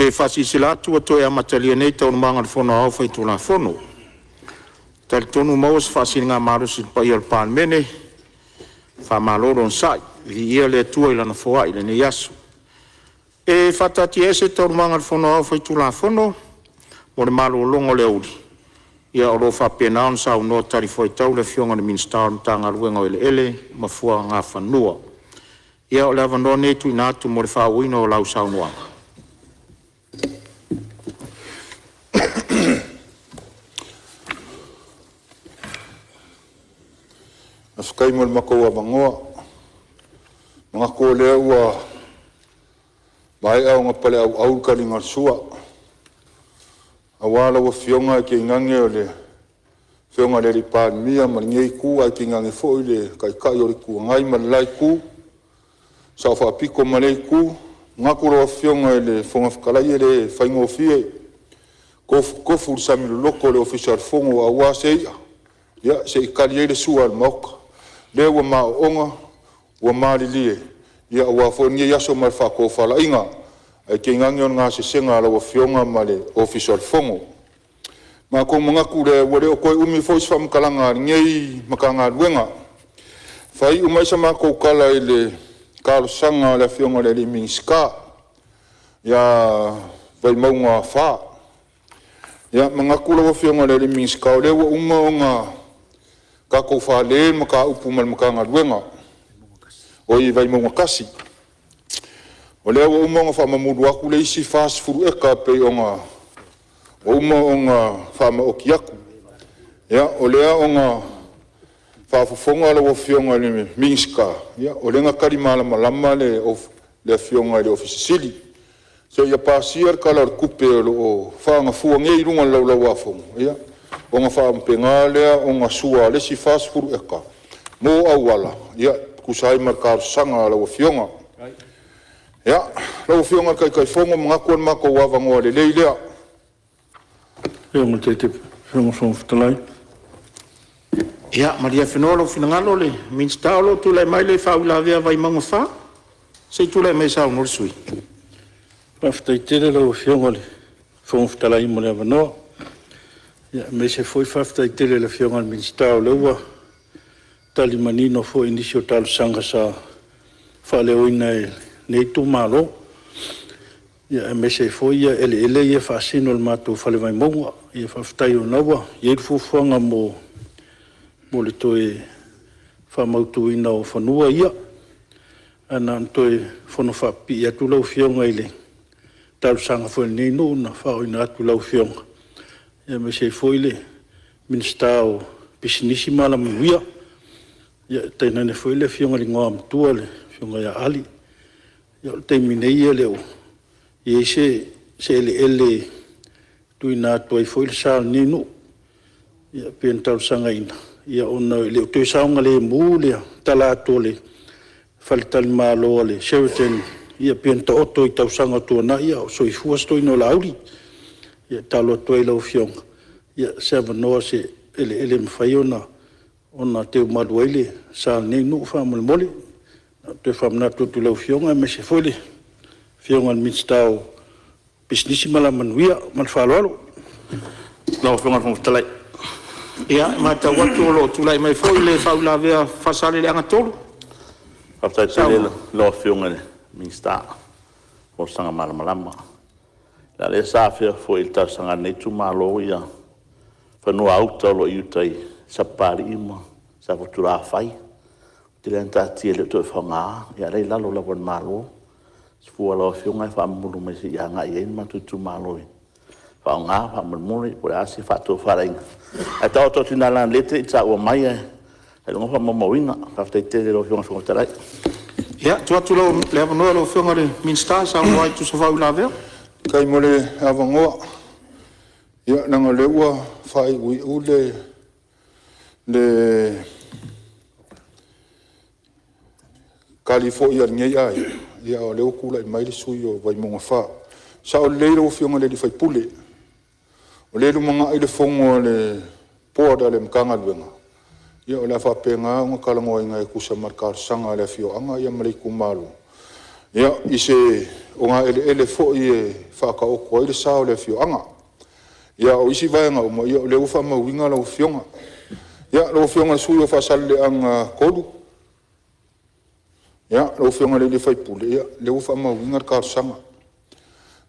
te faasilasila atu ua toe amatalia nei Taualumaga o le Fono Aoao Faitulafono. Ou te talitonu ua maua se faasiligamalosi i le paia o le Palemene. Faamalo le onosai, viia le Atua i Lana foai i lenei aso. E faataatiaese Taualumaga o le Fono Aoao Faitulafono mo le malologa o le aoauli, o lo o faapena ona saunoa talifuaitau le Afioga i le Minisita o le Matagaluega o Eleele ma Fuagafanua. O le avanoa lenei e tuuina atu mo le faaauauina o lau saunoaga. Faafetai mo le matou avanoa. E manatu o lea ua maea ona paleauau le taliga o le sua aua lau Afioga ae tainane o le Afioga i le Palemia ma lenei Itu, ae tainane foi le Taitai o le Itu Agai ma le la Itu, Sao Faapito ma lea Itu. E manatu lau Afioga i le Fofoga Fetalai e le faigofie tofutofu le sami loloto o le Ofisa o le Fono aua se i'a se i tali ai le sua a le Maota. O lea ua mauoona ua malilie aua foi lenei aso ma le faatofalaiga, ae tainane o le gasesega a lau Afioga ma le Ofisa o le Fono. Ona matou manatu lea, ua le toe umi foi se faamatalaga a lenei Matagaluega. E faaiu mai sa matou tala i le talosaga a le Afioga i le Minisita ia Vaimauga 4. Ia manatu lau Afioga i le Minisita o lea ua uma ona tatou fale le mataupu ma le Matagaluega, oi Vaimauga 1. O lea ua uma ona faamamulu atu le isi 40 eka pei ona uma ona faamaoti atu. Ia, o lea na faafofoga lau Afioga i le Minisita, o lea na tali malamalama le Afioga i le Ofisa Sili o Pulega, seia pasia le Tala o le Tupe o lo o faaagafua nei i luga o le Laulau-a-Fono, ia ona faapena lea ona sua o le isi 40 eka mo auala e tusa ai ma le talosaga a lau Afioga. Ia, lau Afioga i le Taitaifono, manatu o le matou avanoa lelei lea. Ia malie afenoa lou finagalo le Minisita o lo o tulai mai le faauilavea a Vaimauga 4. Se i tulai mai e saunoa le sui usufono. Faafetai tele lau Afioga i le Fofoga Fetalai mo le avanoa, aemaise foi faafetai tele i le Afioga i le Minisita o lea ua tali manino foi i nisi o talosaga sa faaleoina e lenei itumalo, aemaise ai foi eleele ia e faasino i le matou Fale Vaimauga. Faafetai o lena ua i ai le fuafuaga mo le toe faamautuina o fanua ia. Ae na ona toe fono faapipii atu lau Afioga i le talosaga foi a lenei nuu na faaooina atu i lau Afioga, aemaise ai foi le Minisita o Pisinisi ma Alamanuia, tainane foi le Afioga i le Igoamatua lau Afioga ia Ale. Ia o le taimi nei e le o i ai se eleele e tuuina atu ai foi le sa o lenei nuu. E pei ona talosagaina, ona e le o toe saogalemu le tala atu o le faletalimalo a le Sheraton pei ona taoto i tausaga ua tuanai a o soifua si toeaina o Laauli. E tatalo atu ai i lau Afioga, se avanoa i se eleele e mafai ona teumalu ai le sa o lenei nuu faamolemole. E toe faamanatu atu i lau Afioga aemaise foi le Afioga i le Minisita o Pisinisi ma Alamanuia. Ma le faaaloalo. Lau Afioga i le Fofoga Fetalai. Ia, e matau atu o lo o tulai mai foi le faauilavea a Faasaleleaga 3. Faafetai tele i lau Afioga i le Minisita mo le folasaga malamalama. Ia o lea sa afea foi i le talosaga a lenei itumalo fanua-uta o lo o i uta i Sapapalii ma Safotulafai. Ua tele lava ina taatia e le o toe faaaogaina, a o la e i lalo lava o le Malo. O se fua a lau Afioga e faamamulu mai se i agai i ai le matou itumalo e faaaoga faamolemole, po o le a se faatofalaiga. Ae taoto atu i ina leaga o lea e te le i taua mai ailoga o faamaumauina. Faafetai tele i lau Afioga i le Fofoga Fetalai. Ia, tuu atu le avanoa i lau Afioga i le Minisita e saunoa ai e tusa o faauilavea. Faafetai mo le avanoa. Ia leaga o lea ua faaiuiu le tali foi a lenei aiga, a o lea ua tulai mai le sui usufono mo Vaimauga 4. E sao lelei lau Afioga i le sui usufono, o lea e lumanai le fono a le Board a le Matagaluega, o le a faapena ona talanoaina e tusa ma le talosaga a le afioaga ma le itumalo. I se ogaeleele foi e faataoto ai le sa o le afioaga. A o isi vaega uma, o lea ua faamauina lau Afioga. Lau Afioga i le sui usufono mo Faasaleleaga 3, lau Afioga i le sui usufono, o lea ua faamauina le talosaga.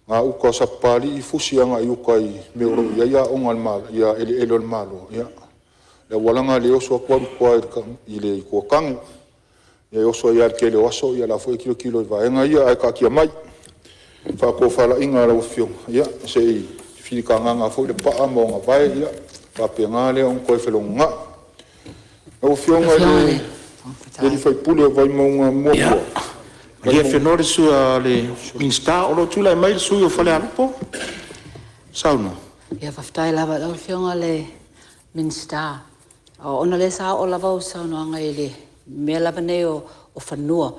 Gauta o Sapapalii, fusi agai i uta i mea o lo o i ai eleele o le Malo, ia, le auala lena o lea e oso atu alu i tua i le Itu o Tane. E oso ai lava i le tele o aso, o la e foi e tilotilo i vaega ia, ae taatia mai i faatofalaiga a lau Afioga, se i filitagaga foi le paa ma ona vae ona faapena lea ona toe felogonai. Lau Afioga i le sui usufono mo Vaimauga 1… Ia, malie afenoa le Minisita, o lo o tulai mai le sui usufono mo Falealupo. Saunoa. Faafetai lava i lau Afioga i le Minisita, ona o lea sa oo lava au saunoaga i mea lava nei o fanua.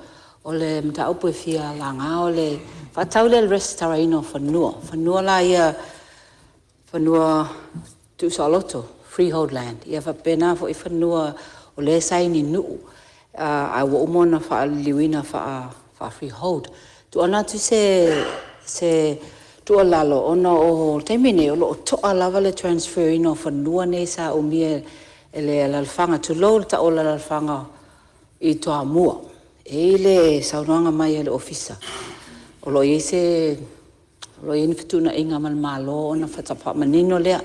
O le mataupu e fia laga, o le faatatau lea i le resitalaina o fanua, fanua la ia o fanua tuusaoloto, freehold land, ia faapena foi fanua o lea e saini i nuu ae ua uma ona faaliliuina faa-freehold. E tuuina atu se tuualalo, ona o le taimi lenei o lo o to'a lava le transfer ina o fanua nei sa umia e le alaalafaga, tulou le tau o le alaalafaga i Toamua. E i ai le saunoaga mai a le Ofisa, o lo o i ai ni fetuunaiga ma le Malo ona faatoa faamanino lea.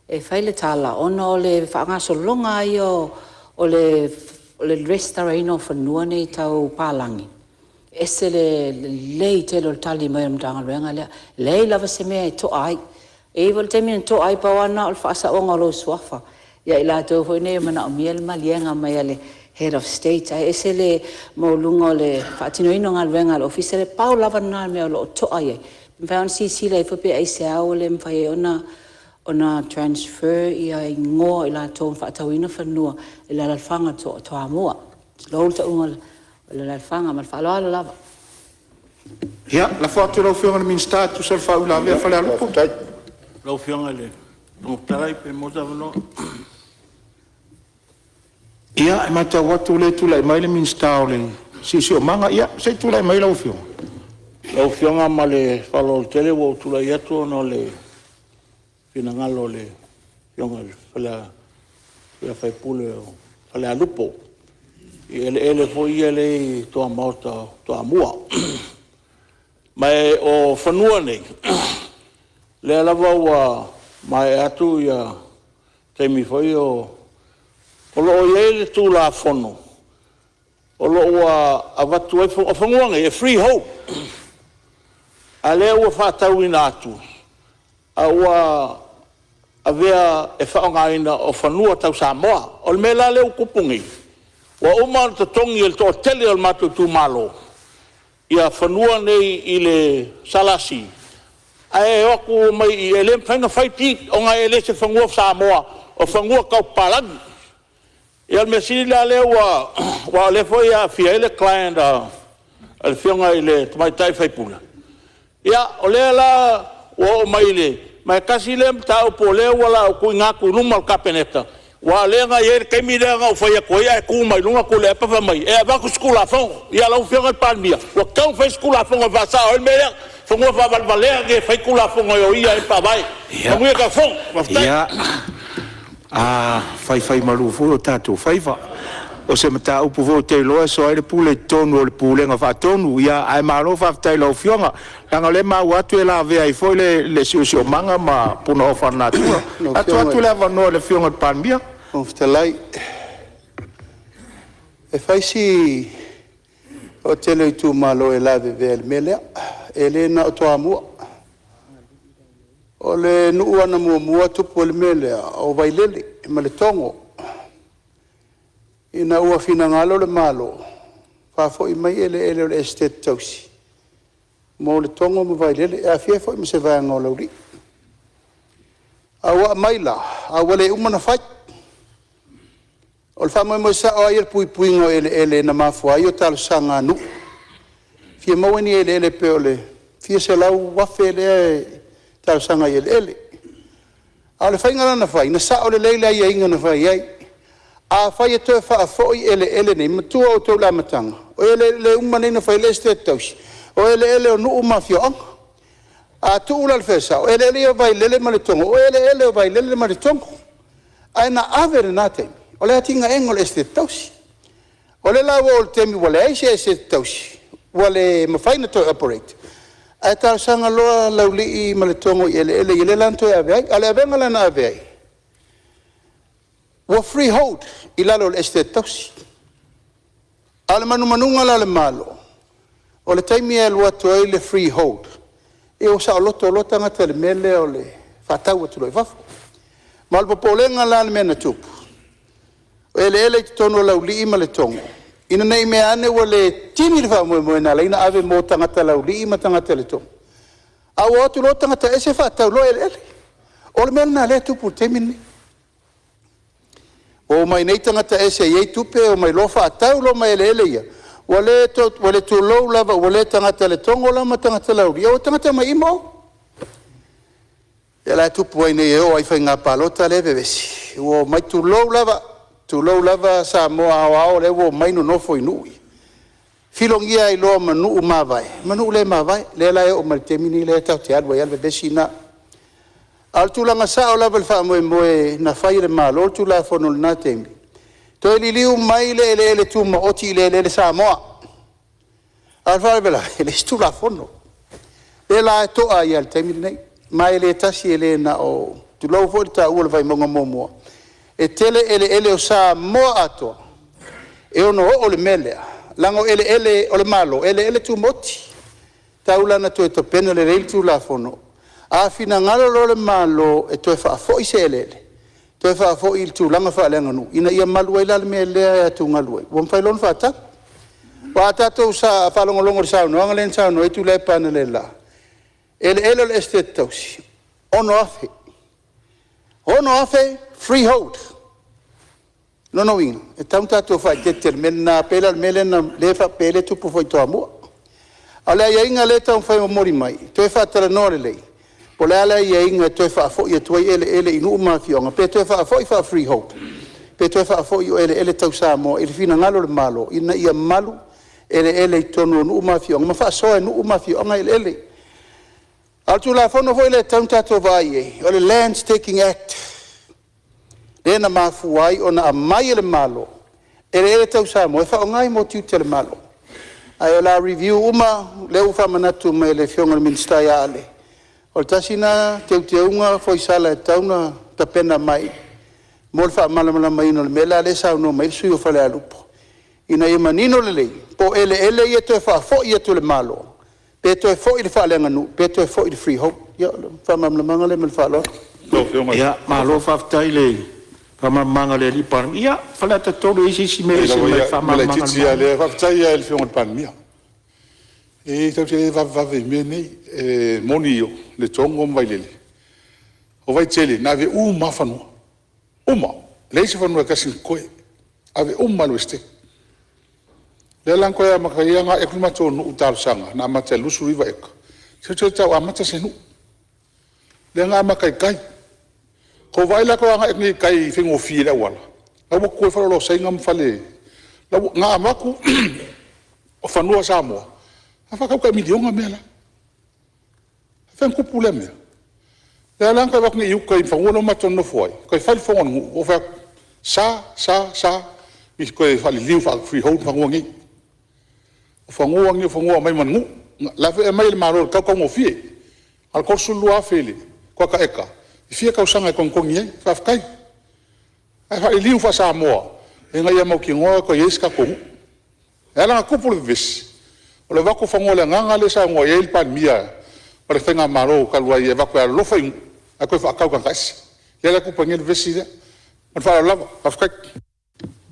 E fai le tala ona o le faagasologa lava ia o le resitalaina o fanua nei tau palagi, e ese le lelei tele o le tali mai o le Matagaluega lea, e leai lava se mea e to'a ai. E i ai foi le taimi na to'a ai, pau lava lena o le faasaoga o lou suafa ia i latou foi nei e manaomia le maliega mai le Head of State. Ae ese le maualuga o le faatinoina o galuega a le Ofisa lea. Pau lava lena o le mea o lo o to'a i ai, pe mafai ona silasila ifo pe aisea ua le mafai ai ona transfer igoa o i latou na faatauina fanua i le alaalafaga o Toamua, tulou le tauga o le alaalafaga. Ma le faaaloalo lava. Ia, lafo atu i lau Afioga i le Minisita e tusa o le faauilavea a Falealupo. Lau Afioga i le Fofoga Fetalai pe maua se avanoa. Ia, e matau atu o lea e tulai mai le Minisita o le Siosiomaga. Ia, se i tulai mai lau Afioga. Lau Afioga ma le faaaloalo tele ua ou tulai atu ona o le finagalo o le Afioga i le sui usufono o Falealupo i eleele foi ia e i tuamaota o Toamua. Ma o fanua nei, o lea lava ua maea atu taimi foi o… O lo o i ai le Tulafono o lo o ua avatu ai fanua, o fanua nei e freehold, a o lea ua faatauina atu a ua avea e faaaogaina o fanua tau Samoa. O le mea la lea ua tupu nei, ua uma ona totogi e le toatele o le matou itumalo fanua nei i le SLC, ae o atu omai i i, e le mafai ona fai deed ona e le o se fanua Samoa, o fanua tau papalagi. Ia o le mea sili la lea aua o lea foi e aafia ai le client a le Afioga i le tamaitai sui usufono, ia, o lea la ua oo mai i le… Ma e tasi lea mataupu o lea o le a ou tuuina atu i luma o le Kapeneta, aua o lea na i ai le taimi lea na ou fai atu ai ae tu mai luga Tuilaepa fai mai e avatu se Tulafono. Ia lau Afioga i le Palemia, ua tatau ona fai se Tulafono e faasao ai le mea lea, fanua faavalevalea e fai Tulafono e oia ai le Faavae. Manuia le tatou Fono. Faafetai. Ia, a faifaimalu foi o tatou faiva. O se mataupu foi ou te iloa e sosoo ai le pule i totonu o le Pulega Faatonu. Ae malo faafetai i lau Afioga, leaga o lea e maua atu e lavea ai foi le siosiomaga ma punaoa faalenatura. Ae tuu atu le avanoa i le Afioga i le Palemia. Lau Afioga i le Fofoga Fetalai, e fai si toatele o itumalo e lavevea i le mea lea, e le na o Toamua. O le nuu lava na muamua tupu ai le mea lea, o Vailele ma Letogo. Ina ua finagalo le Malo faafoi mai eleele o le Esetete Tausi mo Letogo ma Vailele, e aofia ai foi ma se vaega o Laulii. Ae ua aumai la, ae ua le uma ona fai. O le faamoemoe sao lava ia i le puipuiga o eleele na mafua ai talosaga a nuu, e fia maua ni eleele pe o le fia selau afe lea e talosaga ai i eleele. A o le faiga la na fai, na sao lelei le aiaiga na fai ai. Afai e toe faafoi eleele nei, manatua outou i le amataga, O eleele uma nei na fai ai le Esetete Tausi, o eleele o nuu ma afioaga. A tuu la i le mea sao, o eleele ia o Vailele ma Letogo, o eleele o Vailele ma Letogo. Ae na ave i lena taimi, o le atinaeina o le Esetete Tausi. O lea la ua oo i le taimi ua leai se Esetete Tausi, ua le mafai ona toe operate, ae talosaga loa Laulii ma Letogo i eleele ia lea la na toe ave ai. A o le avega la na ave ai, ua freehold i lalo o le Esetete Tausi. A o le manumanuga la o le Malo, o le taimi e alu atu ai le freehold, ia ua saoloto loa tagata i le mea lea o le faatau atu loa i fafo. Ma o le popolega la i le mea na tupu, o eleele i totonu o Laulii ma Letogo, ina ne i meaane ua le tini le faamoemoe na ala ai ona ave mo tagata Laulii ma tagata Letogo, a ua o atu loa tagata ese faatau loa eleele. O le mea lena o lea e tupu i le taimi lenei. Ua omai nei tagata ese e i ai tupe omai loa faatau loa ma eleele ia, ua le tulou lava, ua le tagata Letogo la ma tagata Laulii, a ua tagata mai i i ma o. Lea la e tupu ai nei, e oo lava i faiga palota lea e vevesi, ua omai, tulou lava, tulou lava Samoa aoao lea ua omai nonofo i nuu ia, filogia ai loa ma nuu mavae ma nuu le mavae. Lea la e oo mai i le taimi lenei lea tatou te alu ai lava le vevesi lena. A o le tulaga sao lava i le faamoemoe na fai e le Malo le Tulafono i lena taimi, toe liliu mai le eleele tumaoti i eleele Samoa. A o le faalavelave, e leai se Tulafono. O lea la e toa ai lava i le taimi lenei. Ma e le tasi e le na o… tulou foi le taua o le Vaimauga 1, e tele eleele o Samoa atoa e ono oo i le mea lea, leaga o eleele o le Malo, o eleele tumaoti. E tatau la ona toe tapena lelei le Tulafono, a finagalo loa le Malo e toe faafoi se eleele, toe faafoi i le tulaga faaleaganuu, ina ia malu ai la le mea lea e atugalu ai, ua mafai loa ona faatau. Aua a tatou faalogologo i le saunoaga lea na saunoa ai Tuilaepa analeila, o eleele o le Esetete Tausi, e $6,000. E $6,000 freehold. O lona uiga, e tatau ona tatou faaeteete i le mea lena, pei la o le mea lea e faapea ai le tupu foi i Toamua. A o le aiaiga lea e taumafai e momoli mai, toe faatalanoa lelei, po o le a le aiaiga e toe faafoi atu ai eleele i nuu ma afioaga, pe toe faafoi faa-freehold pe toe faafoi o eleele tau Samoa i le finagalo o le Malo, ina ia malu eleele i totonu o nuu ma afioaga ma faasoa e nuu ma afioaga eleele. A o le Tulafono foi lea e tatau ona tatou vaai i ai, o le Lands Taking Act, lea na mafua ai ona aumai e le Malo eleele tau Samoa e faaaoga mo tiute o le Malo. Ae o le a review uma, lea ua faamanatu mai e le Afioga i le Minisita ia Ale, o le tasi lena teuteuga Foisala e tatau ona tapena mai mo le faamalamalamaina o le mea lea e saunoa mai ai le sui usufono mo Falealupo, ina ia manino lelei, po o eleele ia e toe faafoi atu e le Malo, pe toe foi i le faaleaganuu pe toe foi i le freehold. Ia o le faamalamalamaga lea ma le faaaloalo. Ia, malo faafetai i le faamalamalamaga a le Palemia. Ia, Faleata 3 e i ai se isi mea e ese mai i le faamalamalamaga a le Malo? Leai tatou te le vavevave i mea nei. E moni Letogo ma Vailele, o Vaitele na ave uma lava fanua, uma, leai se fanua e tasi na totoe, ave uma lava i le Esetete. O lea la na toe amata ai agai atu le matou nuu i talosaga na amata i le 29 eka, se i toe tau amata se nuu. Lea na amata i tai. Ua tou vaai la i le agai atu nei i tai i faigofie i le auala, la ua tutu ai faleoloa o Saina ma fale… Na avatu o fanua Samoa, na faatau tai $1 miliona mea la. E faapefea ona tupu lea mea? Lea la na toe avatu nei i uta i le fanua lea na matou nonofo ai toe fai le fono a le nuu ou fai atu, e sa, sa toe faaliliu faa-freehold fanua nei. O fanua nei o fanua na aumai ma le nuu. O la foi e aumai e le Malo i le tau taugofie, na o le $32,000 i le kuata eka e fia tausaga e togitogi ai, faafetai. Ae faaliliu faa-Samoa ina ia mautinoa e toe i ai se tatou nuu. E ala ona tupu le vevesi, o le avatu o fanua o le agaga lea e saunoa i ai le Palemia ma le Faigamalo talu ai e avatu e alolofa i nuu ae toe faatau i tagata ese. Lea la e tupu ai nei le vevesi lea. Ma le faaaloalo lava. Faafetai.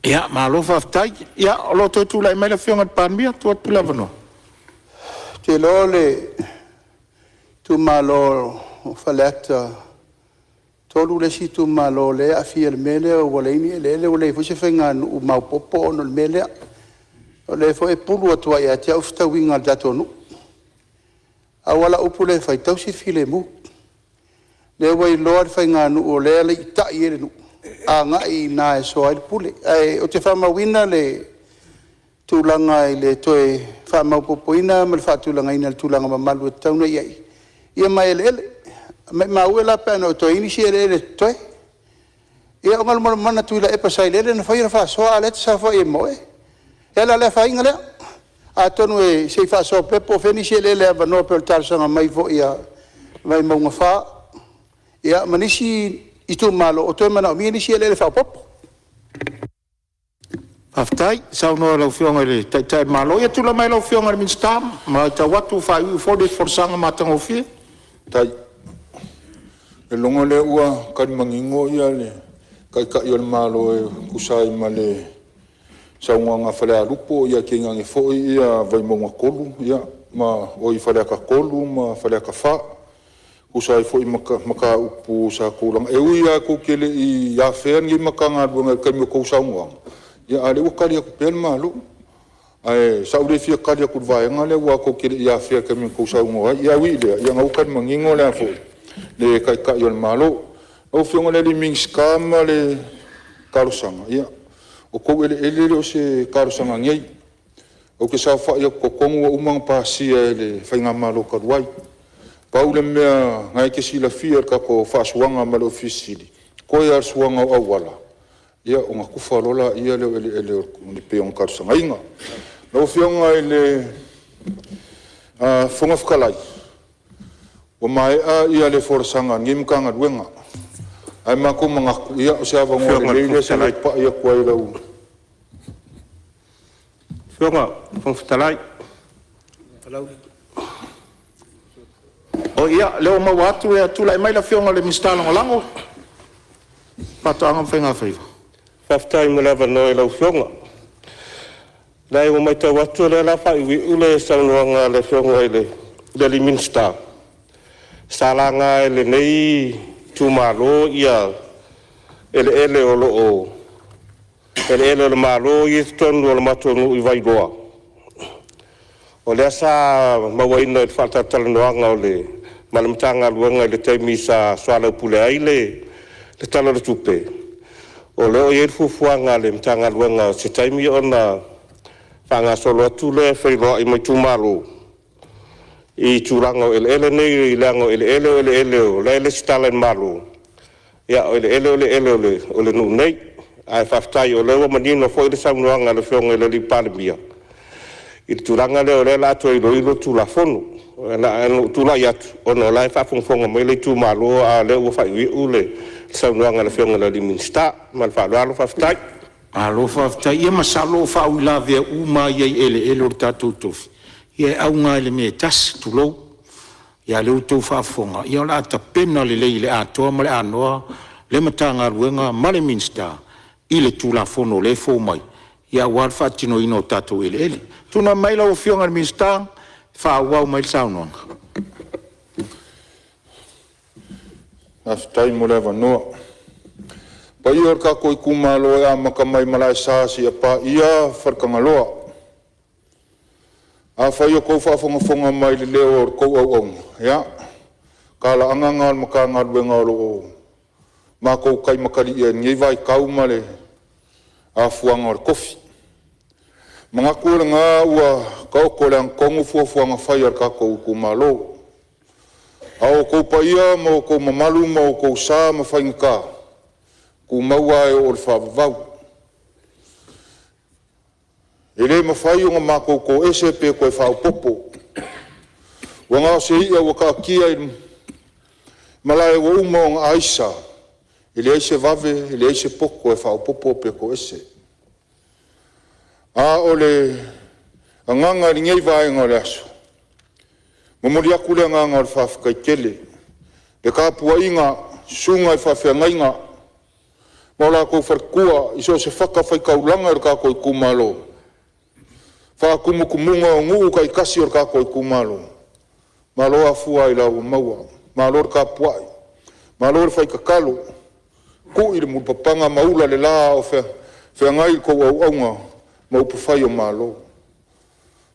Ia, malo faafetai. Ia, o lo o toe tulai mai le Afioga i le Palemia. E tuu atu le avanoa. Ou te iloa o le itumalo o Faleata 3 le isi itumalo o lea e aafia i le mea lea ua leai ni eleele ua leai foi se faiganuu maopoopo ona o le mea lea. O lea foi e pulu atu lava ia te au fetauiga a le tatou nuu. A o lau upu lea e fai, tausi le filemu. O lea ua iloa le faiganuu o lea e aliitai i ai le nuu, agai i ina e soa ai le pule. Ae ou te faamauina le tulaga i le toe faamaopoopoina ma le faatulagaina i le tulaga mamalu e tatau ona i ai, ia ma eleele. Maimau e la pe ana toe i ai nisi eleele o totoe. Ia o Galumalemana Tuilaepa Sailele na faia le faasoa a o lea e te saofai ai ma oe. Ia o le a le afaina lea, atonu se i faasoa pea po o fea nisi eleele avanoa e pei o le talosaga mai foi a Vaimauga 4, ia ma nisi itumalo o toe manaomia nisi eleele faaopoopo. Faafetai saunoa i lau Afioga i le Taitai o le Malo. Ia tulai mai lau Afioga i le Minisita, e matau atu ua faaiuiu foi le folasaga matagofie. Faafetai. Ou te lagona o lea ua tali manino le Taitai o le Malo e tusa ai ma le saunoaga a Falealupo ae tainane foi Vaimauga 3, oi Faleata 3 ma Faleata 4, e tusa ai foi ma mataupu sa outou laga. E ui lava tou te le i afea lenei Matagaluega i le taimi o a outou saunoaga, a o lea ua tali atu pea le Malo. Ae sa ou le fia tali atu i le vaega lea aua tou te le i afea i le taimi na outou saunoa ai. Ae ui i lea, o lena ua tali manino le Taitai o le Malo. Lau Afioga i le Minisita ma le talosaga, ia o outou eleele e le o se talosaga nei. Ou te saofai atu i totonu ua uma ona pasia e le faigamalo talu ai. Pau le mea o lena e te silafia i le tatou faasuaga ma le Ofisa Sili o Pulega, toe lava o le suaga o auala ona tufa loa lea o eleele e pei ona talosagaina. Lau Afioga i le Fofoga Fetalai, ua maea le folasaga a lenei Matagaluega, ae matou te manatu o se avanoa lelei lenei se i ou pai atu ai i lau... Lau Afioga i le Fofoga Fetalai… Ia, o lea ua maua atu e tulai mai le Afioga i le Minisita Lagolago o Faatoaga ma Faigafaiva. Faafetai mo le avanoa i lau Afioga. Leai ua matau atu o lea o le a faaiuiu le saunoaga a le Afioga i le Minisita. Sa laga e lenei itumalo eleele o lo o eleele o le Malo ia e i totonu o le matou nuu i Vailoa. O lea sa mauaina i le faatalatalanoaga ma le Matagaluega i le taimi sa soalaupule ai le Tala o le Tupe, o lo o i ai le fuafuaga a le Matagaluega i se taimi ona faagasolo atu lea e feiloai ma itumalo i tulaga o eleele nei, leaga o eleele o eleele o la e resitala i le Malo, a o eleele o eleele o le nuu nei. Ae faafetai o lea ua manino foi le saunoaga a le Afioga i le Palemia i le tulaga lea o lea o le a toe iloilo le Tulafono. Ae na ou tulai atu ona o la e faafogafoga mai le itumalo, a o lea ua faaiuiu le saunoaga a le Afioga i le Minisita. Ma le faaaloalo faafetai. Malo faafetai. Ia masalo o faauilavea uma lava ia i eleele o le tatou tofi, ia e auga lava i le mea e tasi, tulou. A o lea ua outou faafofoga, ia o le a tapena lelei i le atoa ma le anoa le Matagaluega ma le Minisita i le Tulafono o lea e fou mai aua le faatinoina o tatou eleele. Tulai mai lau Afioga i le Minisita e faaauau mai le saunoaga. Faafetai mo le avanoa. O paia o le tatou itumalo e amata mai Malaesa seia paia Faletagaloa. Afai o outou faafogafoga mai i le leo o la outou auauna, ia, o talaaga lena o le Matagaluega o lo o matou taimataliia i lenei vaitau ma le afuaga o le tofi. E manatu o lena ua taoto i le agatonu fuafuaga fai a le tatou itumalo. A o outou paia ma outou mamalu ma outou sa ma faigata, e tumau lava e oo i le faavavau. E le mafai ona matou toese pe toe faaopoopo, ua na o se i'a ua taatia i malae ua uma ona aisa, e leai se vave leai se poto e faaopoopo pe toese. A o le agaga i lenei vaega o le aso, e momoli atu le agaga o le faafetai tele i le tapuaiga a susuga i faafeagaiga ma o latou faletua i so o se fatafaitaulaga o le tatou itumalo, faatumutumuga o nuu taitasi o le tatou itumalo, malo afua ailao ua maua, malo le tapuai, malo le fai tatalo, tui le mulipapaga ma ula le la a o feagai la outou auauna ma upufai o Malo.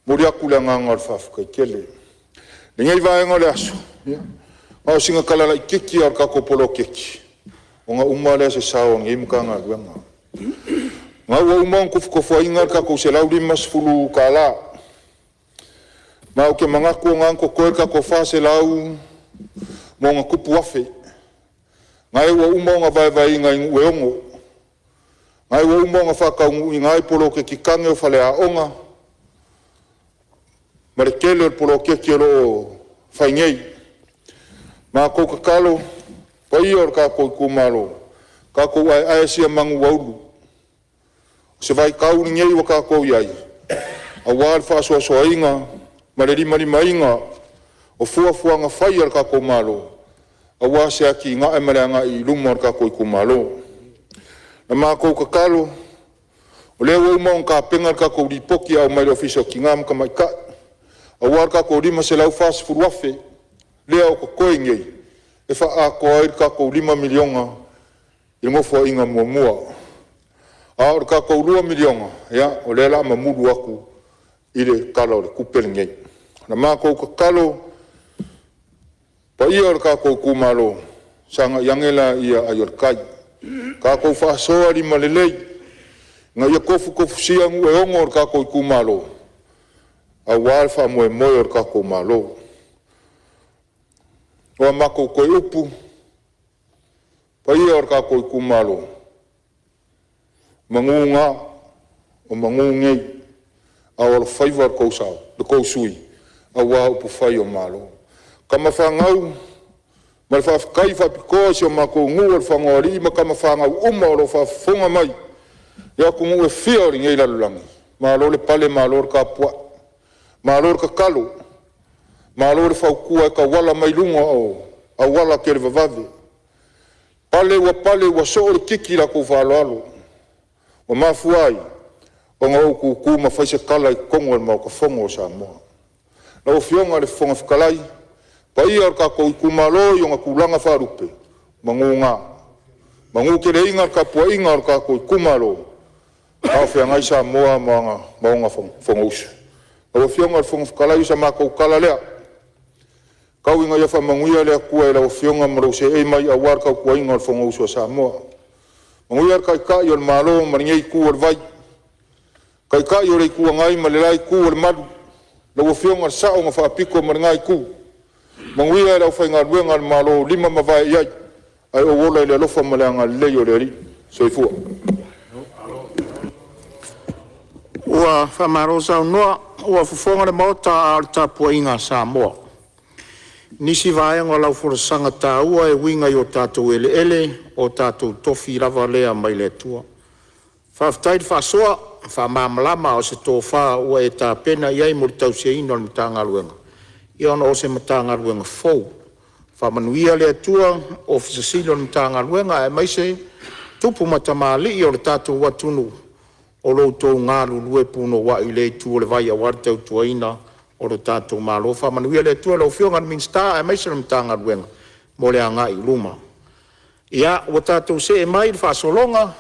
E momoli atu le agaga o le faafetai tele. I lenei vaega o le aso, ia, na o sina tala laitiiti lava o le tatou poloketi, ona uma lea o se sao o lenei Matagaluega. Na ua uma ona tofutofuaina le tatou $150, ma ou te manatu o lena e totoe le tatou $400+ na ua uma ona vaevaeina i nuu e 6, na ua uma ona faataunuuina ai poloketi tane o faleaoga ma le tele o poloketi o lo o fai nei. Matou tatalo paia o le tatou itumalo, tatou aeae sia manu ua ulu. O se vaitau lenei ua tatou i ai aua le faasoasoaina ma le limalimaina o fuafuaga fai a lo tatou Malo aua se atinae ma le agai i luma o le tatou itumalo. Na matou tatalo, o lea ua uma ona tapena le tatou lipoti e aumai i le Ofisa o Tina ma Tamaitai aua le tatou $540,000 lea o totoe nei e faaatoa ai le tatou $5 miliona i le Nofoaiga Muamua. A o le tatou $2 miliona ia o lea o le a mamulu atu i le Tala o le Tupe lenei. Na matou tatalo, paia o le tatou itumalo, sagai ane laia ai o le tai, tatou faasoa limalelei ina ia tofutofusia nuu e 6 o le tatou itumalo aua le faamoemoe o le tatou Malo. O a matou toe upu, paia o le tatou itumalo, o manu na, o manu nei a o alofaiva lo outou sui usufono aua upufai o Malo. Tama fanau ma le faafetai faapitoa i si o matou nuu o Lefagaoalii ma tama fanau uma o lo o faafofoga mai i atunuu e fia o lenei lalolagi, malo le pale malo le tapuai, malo le tatalo, malo le fautua e tauala mai luga o auala televavave. Pale ua pale ua soo le titi i la outou faaaloalo ua mafua ai ona ou tutu ma fai se tala i totonu o le Maota Fono o Samoa. Lau Afioga i le Fofoga Fetalai, paia o le tatou itumalo i ona tulaga faalupe, manu na, manuteleina le tapuaiga a lo tatou itumalo a o feagai Samoa ma ona fonousu. Lau Afioga i le Fofoga Fetalai, o sa matou tala lea, tau ina ia faamanuia le Atua i lau Afioga ma lou seei mai aua le tautuaina o le Fonousu a Samoa. Manuia le Taitai o le Malo ma lenei Itu o le vai, Taitai o le Itu Agai ma le la Itu o le Malu, lau Afioga i le Sao na Faapito ma lena Itu, manuia le aufaigaluega a le Malo o lima ma vae i ai, ae ou ola i le alofa ma le agalelei o le Alii. Soifua. Ua faamalo saunoa, ua fofoga le Maota a o le tapuaiga a Samoa. I nisi vaega o lau folasaga taua e uiga i o tatou eleele, o tatou tofi lava lea mai le Atua. Faafetai le faasoa, faamalamalama a o se tofa ua e tapena i ai mo le tausiaina o le Matagaluega, ia ona o se Matagaluega fou. Faamanuia le Atua i le Ofisa Sili o le Matagaluega aemaise tupu ma tamalii o le tatou atunuu o lo o outou galulue punouai i lea itu o le vai aua le tautuaina o le tatou Malo. Faamanuia le Atua i lau Afioga i le Minisita aemaise le Matagaluega mo le agai i luma. Ia, ua tatou see mai i le faasologa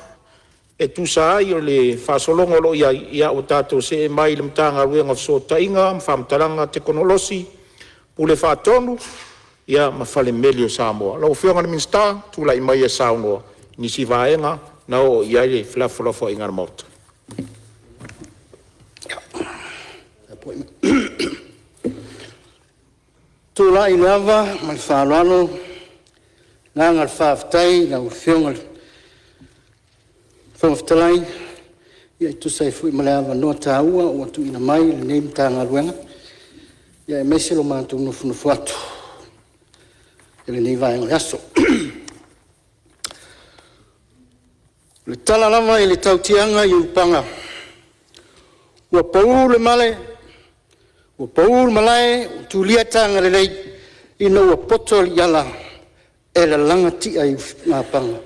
e tusa ai o le faasologa o lo o i ai, ia ua tatou see mai i le Matagaluega o Fesootaiga ma Faamatalaga Tekonolosi, Pule Faatonu ma Falemeli o Samoa. Lau Afioga i le Minisita, tulai maia e saunoa i nisi vaega na oo i ai le felafolafoaiga a le Maota. Tulai i le ava ma le faaaloalo le agaga o le faafetai i lau Afioga i le Fofoga Fetalai e tusa ai foi ma le avanoa taua ua tuuina mai i lenei Matagaluega, aemaise lo matou nofonofo atu i lenei vaega o le aso. O le tala lava i le tautiaga i Ulupaga, ua pau le male ua pau le malae ua tulia tagalelei ina ua poto le iala e lalaga ti'a i usugapaga.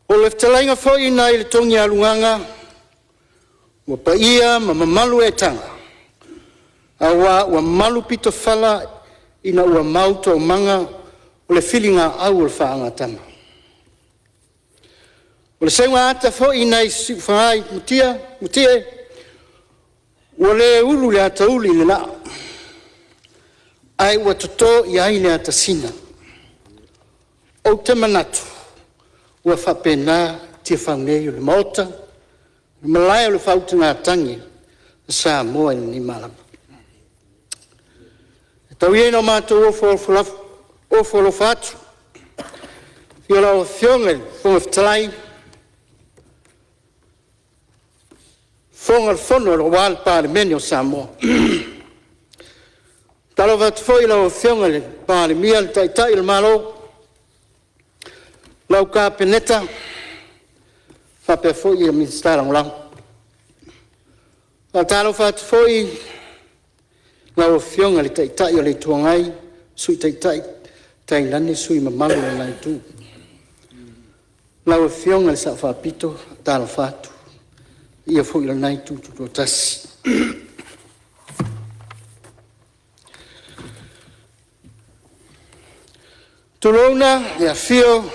O le fetalaiga foi nai le Togialugaga ua paia ma mamalu eetaga aua ua malu pitofala ina ua mau toomaga o le filiga au o le faagatama. O le seuga foi nai Siufaga i Mutie ua le ulu le atauli i le laa ae ua toto i ai le atasina. Ou te manatu ua faapena Tiafau nei o le Maota, le Malae o le Faautugatagi a Samoa i lenei malama. Tau ia ina matou ofo alofa atu i lau Afioga i le Fofoga Fetalai, Fofoga o le Fono aua le Palemene o Samoa. E faatalofa atu foi i lau Afioga i le Palemia, le Taitai o le Malo, lau Kapeneta faapea foi Minisita Lagolago. E faatalofa atu foi i lau Afioga i le Taitai o le Itu Agai, Sui Taitai tainane sui usufono mamalu o lena Itu. Lau Afioga i le Sao Faapito, e faatalofa atu. Le paia foi i lena Itu Tutoatasi. Tulouna le afio o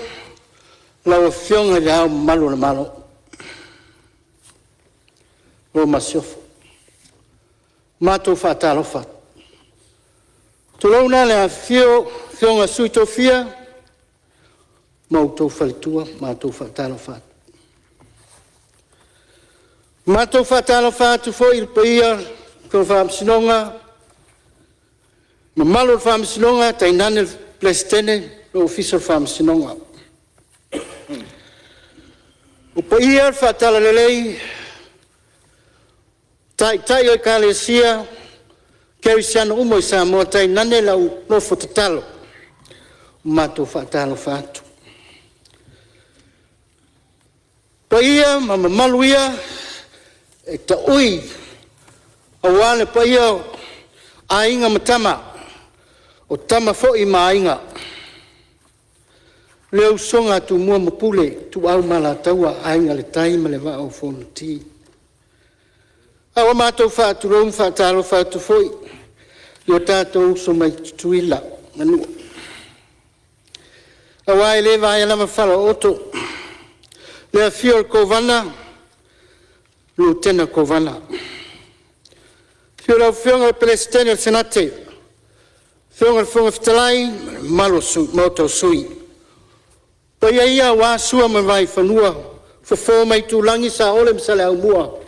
lau Afioga i Le Ao Mamalu o le Malo ma lau Masiofo. Matou te faatalofa atu. Tulouna le afifio o Afioga i Sui Tofia ma outou faletua, matou te faatalofa atu. Matou te faatalofa atu foi i le paia o le Faamasinoga, mamalu o le Faamasinoga tainane le Peresetene ma le Ofisa o le Faamasinoga. O paia faale-Talalelei, o Taitai o Ekalesia Kerisiano uma i Samoa tainane lau nofo tatalo, matou te faatalofa atu. O paia ma mamalu ia e taui aua le paia o Aiga ma Tama, o Tama foi ma Aiga, le usoga a Tumua ma Pule, Ituau ma Alataua, Aiga i le Tai ma le Vaa o Fonoti. A ua matou faatulou ma faatalofa atu foi i o tatou uso mai Tutuila ma Manua, aua e le vaea lava falaooto le afio o le Kovana, Lutena Kovana, afio lau Afioga i le Peresetene o le Senate, afioga i le Fofoga Fetalai ma le mamalu o le Maota o Sui. O paia ia aua Sua ma le Vaifanua, Fofo ma Aitulagi, Saole ma Saleaaumua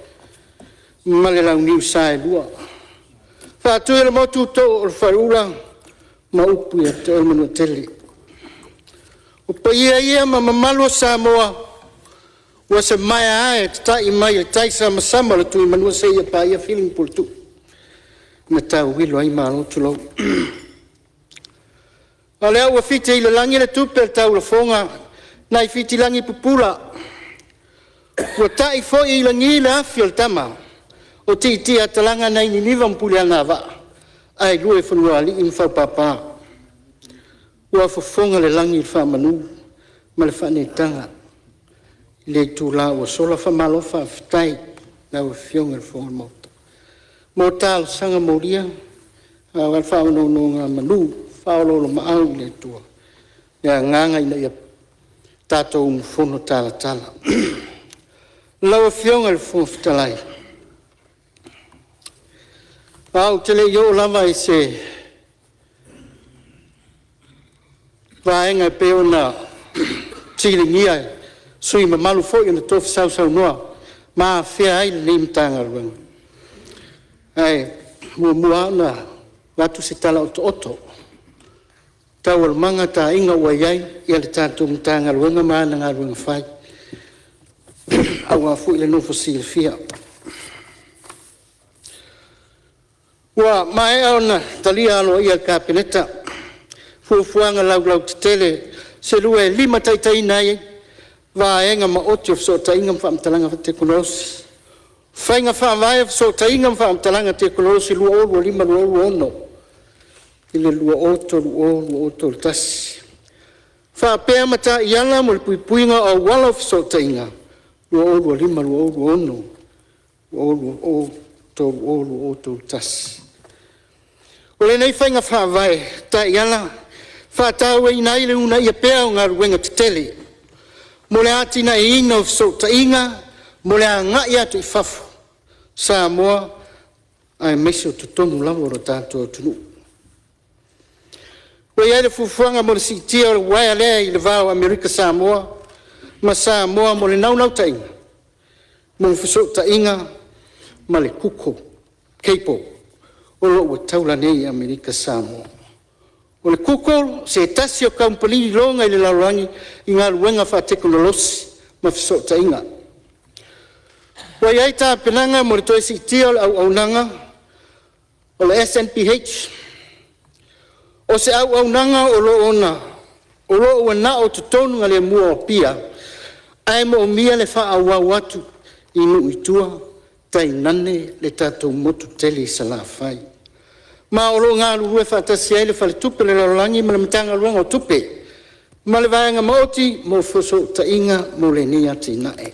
ma le Launiu Saelua, Faatuiolemotu too o le Faleula ma upu ia te oe Manuatele. O paia ia ma mamalu o Samoa ua se maea ae tatai mai le taisamasama o le Tuimanua seia paia Fili ma Puletuu na tauilo ai Malo, tulou. A lea ua fiti i le lagi le tupe a le taulafoga nai Fitilagi pupula, ua tai foi i lagi le afi a le tama o Tiitiiatalaga nai Niniva ma Puleagavaa ae lua i Fanua-alii ma Faupapa. Ua fofoga le lagi i le faamanu ma le faaneetaga i le itula ua sola. Faamalo faafetai i lau Afioga i le Fofoga o le Maota mo talosaga molia aua le faanonogamanu faaoloolomaau i le Atua le agaga ina ia tatou umufono talatala. Lau Afioga i le Fofoga Fetalai, ae ou te le i oo lava i se vaega e pei ona fesiligia e sui usufono mamalu foi na tofi sausaunoa ma afea ai lenei Matagaluega, ae muamua lava ona avatu se tala otooto o taualumaga, taiga ua i ai le tatou Matagaluega ma ana galuega fai aua foi le nofo silafia. Ua maea ona talia aloaia e le Kapeneta fuafuaga laulautetele se lua e limataitaiina ai Vaega Maoti o Fesootaiga ma Faamatalaga Tekonolosi, Faiga Faavae o Fesootaiga ma Faamatalaga Tekonolosi 2025-2026 i le 2030-2031, faapea ma Taiala mo le Puipuiga o Auala o Fesootaiga 2025-2026 2030-2031. O lenei faiga faavae taiala e faatauaina ai le uunaia pea o galuega tetele mo le atinaeina o fesootaiga mo le agai atu i fafo o Samoa aemaise o totonu lava o le tatou atunuu. Ua i ai le fuafuaga mo le siitia o le uaea lea i le va o Amerika Samoa ma Samoa mo le naunautaiga mo fesootaiga ma le Google Cable o lo o ua taula nei i Amerika Samoa. O le Google o se tasi o kamupani iloga i le lalolagi i galuega faatekonolosi ma fesootaiga. Ua i ai tapenaga mo le toe siitia o le auaunaga o le SNBH. O se auaunaga o lo o ua na o totonu galemu o Apia, ae moomia le faaauau atu i nuu i tua tainane le tatou motu tele i Salafai. Ma o lo o galulue faatasi ai le Faletupe o le Lalolagi ma le Matagaluega o Tupe ma le Vaega Maoti mo fesootaiga mo lenei atinae.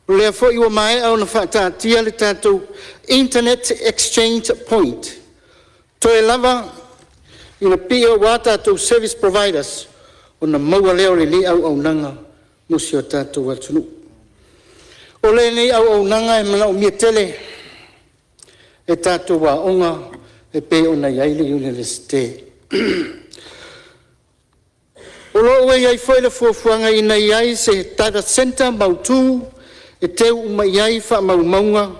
O lea foi ua maea ona faataatia le tatou internet exchange point toe lava ina pio aua tatou service providers ona maua lea o lenei auaunaga mo si o tatou atunuu. O lenei auaunaga e manaomia tele e tatou aoga e pei ona i ai le Iunivesite. O lo o ua i ai foi le fuafuaga ina ia i ai se data centre mautu e teu uma i ai faamaumauga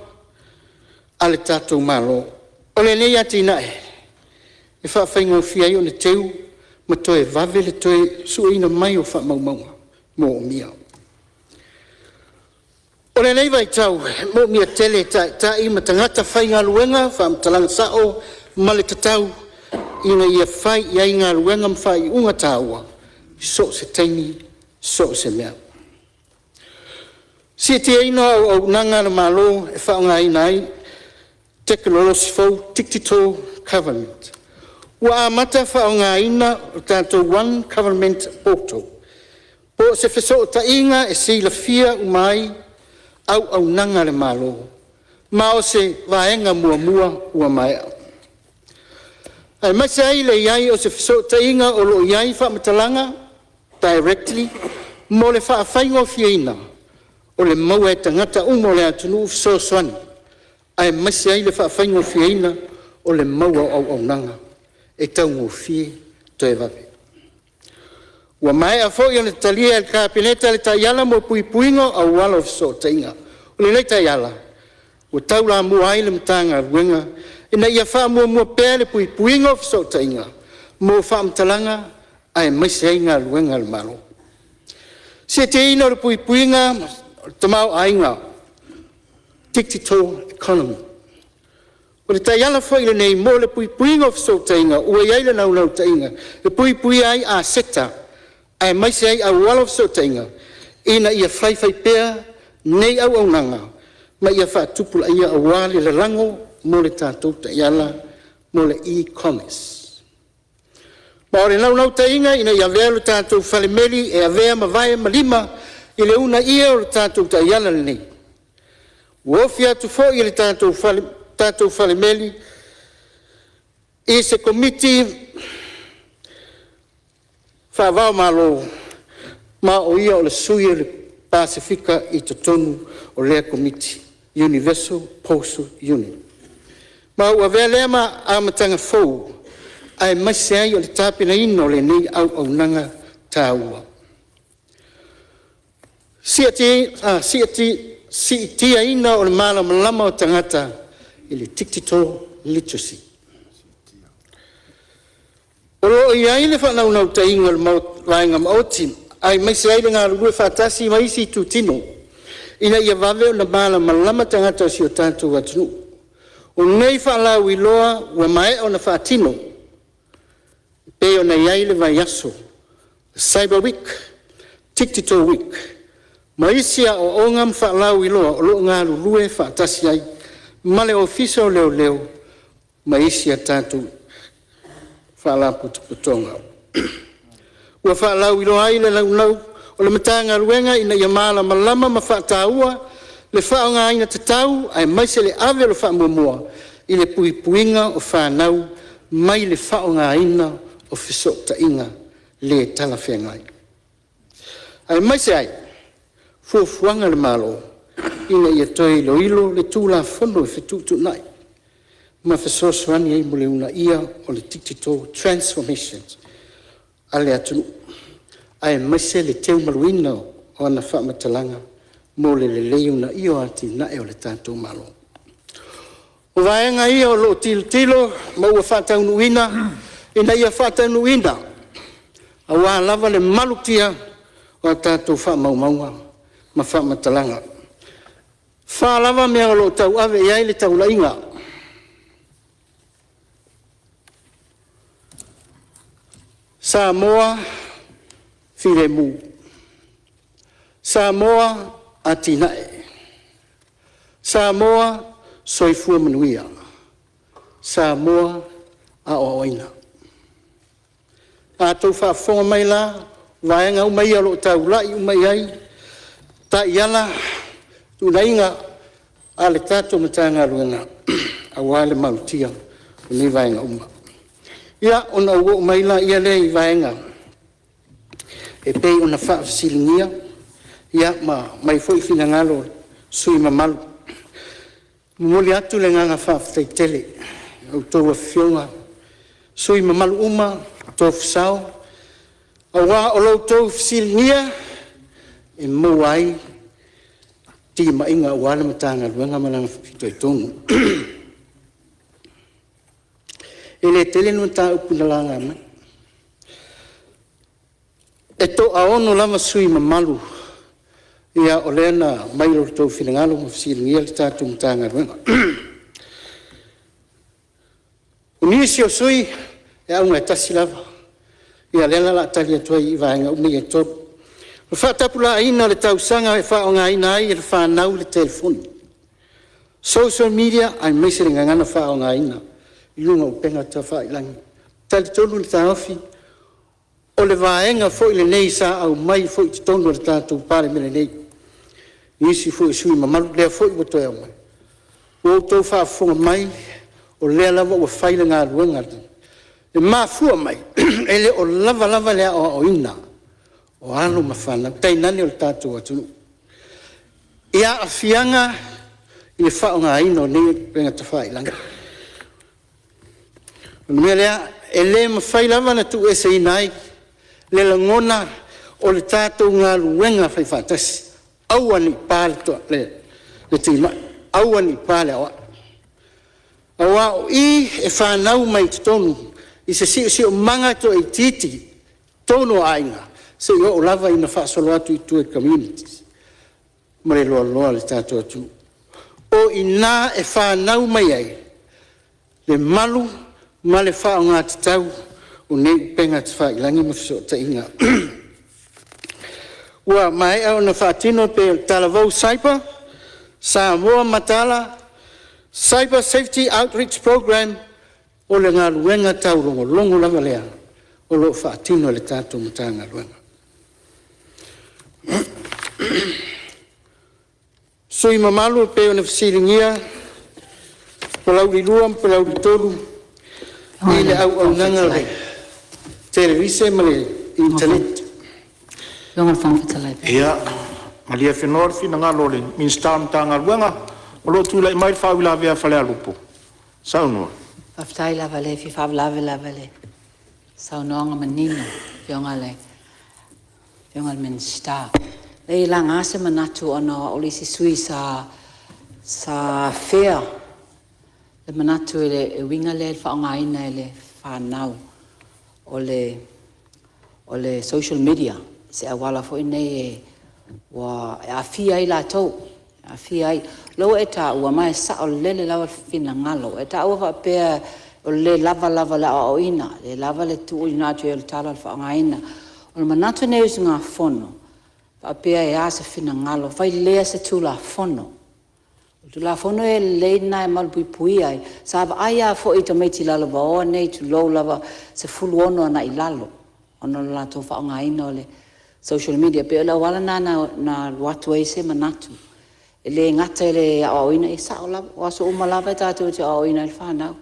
a le tatou Malo. O lenei atinae e faafaigofie ai ona teu ma toe vave le toe sueina mai o faamaumauga moomia. O lenei vaitau e moomia tele e taitai ma tagata faigaluega faamatalaga sao ma le tatau ina ia fai i ai galuega ma faaiuga taua i so o se taimi so o se mea. Siitiaina o auaunaga a le Malo e faaaogaina ai Tekonolosi fou (Digital Government). Ua amata faaaogaina le tatou One Government Portal po o se fesootaiga e silafia uma ai auaunaga a le Malo, ma o se vaega muamua ua maea, aemaise ai le i ai o se fesootaiga o lo o i ai faamatalaga directly mo le faafaigofieina o le maua e tagata uma o le atunuu fesoasoani aemaise ai le faafaigofieina o le maua o auaunaga e taugofie toe vave. Ua maea foi ona talia e le Kapeneta le Taiala mo Puipuiga o Auala o Fesootaiga. O lenei taiala ua taulamua ai le Matagaluega ina ia faamuamua pea le puipuiga o fesootaiga mo faamatalaga aemaise ai galuega a le Malo. Siitiaina o le Puipuiga o le Tamaoaiga Digital Economy. O le taiala foi lenei mo le puipuiga o fesootaiga ua i ai le naunautaiga e puipuia ai aseta aemaise ai auala o fesootaiga ina ia faifaipea nei auaunaga ma ia faatupulaia aua le lalago mo le tatou taiala mo le e-commerce. Ma o le naunautaiga ina ia avea lo tatou falemeli e avea ma vae ma lima i le uunaia o le tatou taiala lenei. Ua ofi atu foi le tatou Falemeli i se Komiti Faava-o-Malo ma o ia o le sui o le Pasefika i totonu o lea Komiti, Universal Postal Union. Ma ua avea lea ma amataga fou aemaise ai o le tapenaina o lenei auaunaga taua. Siitiaina o le Malamalama o Tagata i le Digital Literacy. O lo o i ai le faanaunautaiga o le Vaega Maoti aemaise ai le galulue faatasi ma isi itutino ina ia vave ona malamalama tagata o si o tatou atunuu. O nei faalauiloa ua maea ona faatino e pei ona i ai le vaiaso Cyber Week, Digital Week ma isi aoaoga ma faalauiloa o lo o galulue faatasi ai ma le Ofisa o Leoleo ma isi a tatou Faalapotopotoga. Ua faalauiloa ai le naunau o le Matagaluega ina ia malamalama ma faataua le faaaogaina tatau aemaise le ave o le faamuamua i le puipuiga o fanau mai le faaaogaina o fesootaiga le talafeagai, aemaise ai fuafuaga a le Malo ina ia toe iloilo le Tulafono Fetuutuunai ma fesoasoani ai mo le uunaia o le Digital Transformation a le atunuu. aemaise le teumaluina o ana faamatalaga mo le lelei uunaia o atinae o le tatou Malo. O vaega ia o lo o tilotilo ma ua faataunuuina ina ia faataunuuina aua lava le malutia o a tatou faamaumauga ma faamatalaga. E fa lava mea o lo o tauave i ai le taulaiga, Samoa Filemu, Samoa Atinae, Samoa Soifua Manuia, Samoa Aoaoina. A outou faafofoga mai la o vaega uma ia o lo o taulai uma i ai taiala, tuleiga a le tatou Matagaluega aua le malutia o nei vaega uma. Ia, ona ou oo mai lea i vaega e pei ona faafesiligia ma aumai foi finagalo o sui usufono mamalu. E momoli atu le agaga faafetai tele i a outou Afioga i sui usufono mamalu uma tofi sao, aua o lo outou fesiligia e maua ai timaiga aua le Matagaluega ma lana fitoitonu. E le tele ni mataupu na laga mai, e toaono lava sui usufono mamalu o lea na aumai o latou finagalo ma fesiligia le tatou Matagaluega. O nisi o sui usufono e auga e tasi lava, ia lea la o le a tali atu ai i vaega uma ia e tolu. O le faatapulaaina o le tausaga e faaaogaina ai e le fanau le telefoni, social media aemaise le gagana faaaogaina i luga o upega tafailagi. E talitonu le taofi o le vaega foi lenei sa aumai foi i totonu o le tatou Palemene nei e nisi foi o sui usufono mamalu, lea foi ua toe aumai. Ua outou faafofoga mai o lea lava ua fai le galuega. E mafua mai e le o lava lava le aoaoina o alo ma fanau tainane o le tatou atunuu i aafiaga i le faaaogaina o nei upega tafailagi. O le mea lea, e le mafai lava ona tuueseina ai le lagona o le tatou galuega faifaatasi, aua ne i pa le timai, aua ne i pa le auai, aua o i e fanau mai totonu i se siosiomaga toaitiiti i totonu o aiga seia oo lava ina faasolo atu i tua i communities ma le loaloa o le tatou atunuu. O i ina e fanau mai ai le malu ma le faaaoga tatau o nei upega tafailagi ma fesootaiga. Ua maea ona faatino pei o le Talavou Cyber, Samoa Mataala, Cyber Safety Outreach Program, o le galuega taulogologo lava lea o lo o faatino e le tatou Matagaluega. Sui usufono mamalu e pei ona fesiligia Palauli 2 ma Palauli 3 i le auaunaga a le Televise ma le Initaneti. Ia, malie afenoa le finagalo o le Minisita o le Matagaluega o lo o tulai mai le faauilavea a Falealupo. Saunoa. Faafetai lava, e le fia faalavelave lava i le saunoaga manino a le Afioga i le Minisita. E leai, e laga se manatu ona o au le isi sui usufono sa afea le manatu e uiga lea i le faaaogaina e le fanau o le social media i se auala foi lenei e aafia ai latou, e aafia ai. O lea ua e taua, ma e saolele lava le finagalo, ua e taua faapea o le le lava lava o le aoaoina, le lava le tuuina atu i ai o le tala o le faaaogaina. O le manatu lenei o le usugafono, faapea e a se finagalo, fai lea se Tulafono. O le Tulafono e lelei lena e malupuipuia ai. Sa vaai lava foi i tamaiti lalovaoa nei tulou lava, 16 agai i lalo ona o le latou faaaogaina o le social media. E pei o le auala lena na alu atu ai se manatu, e le gata i le aoaoina, e sao lava, o aso uma lava tatou te aoaoina ai le fanau,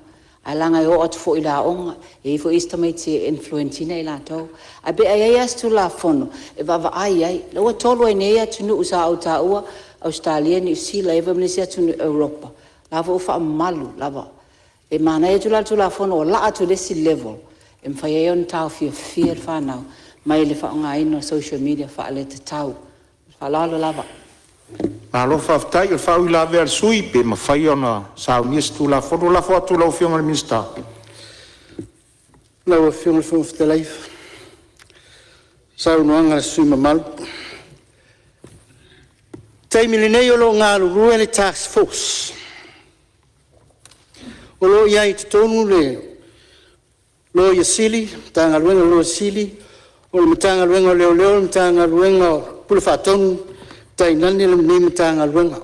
ae leaga e oo atu foi i le aoga, e i ai foi isi tamaiti e influence ina i latou. Ae pe a i ai lava se Tulafono e vaavaai i ai. O lea ua tolu ai nei atunuu sa ou taua, Ausetalia, Niu Sila, e i ai foi ma le isi atunuu i Europa, o la foi ua faamalu lava. E manaia atu la le Tulafono ua laa atu i le isi level e mafai ai ona taofiofia le fanau mai le faaaogaina o social media faaletatau. Ma le faaaloalo lava. Malo faafetai. O le faauilavea a le sui usufono, pe mafai ona saunia se Tulafono. Lafo atu i lau Afioga i le Minisita. Lau Afioga i le Fofoga Fetalai, saunoaga a le sui usufono mamalu. O le taimi lenei o lo o galulue le task force, o lo o i ai i totonu le Loia Sili, Matagaluega a le Loia Sili, o le Matagaluega o Leoleo, Matagaluega o Pule Faatonu tainane lenei Matagaluega.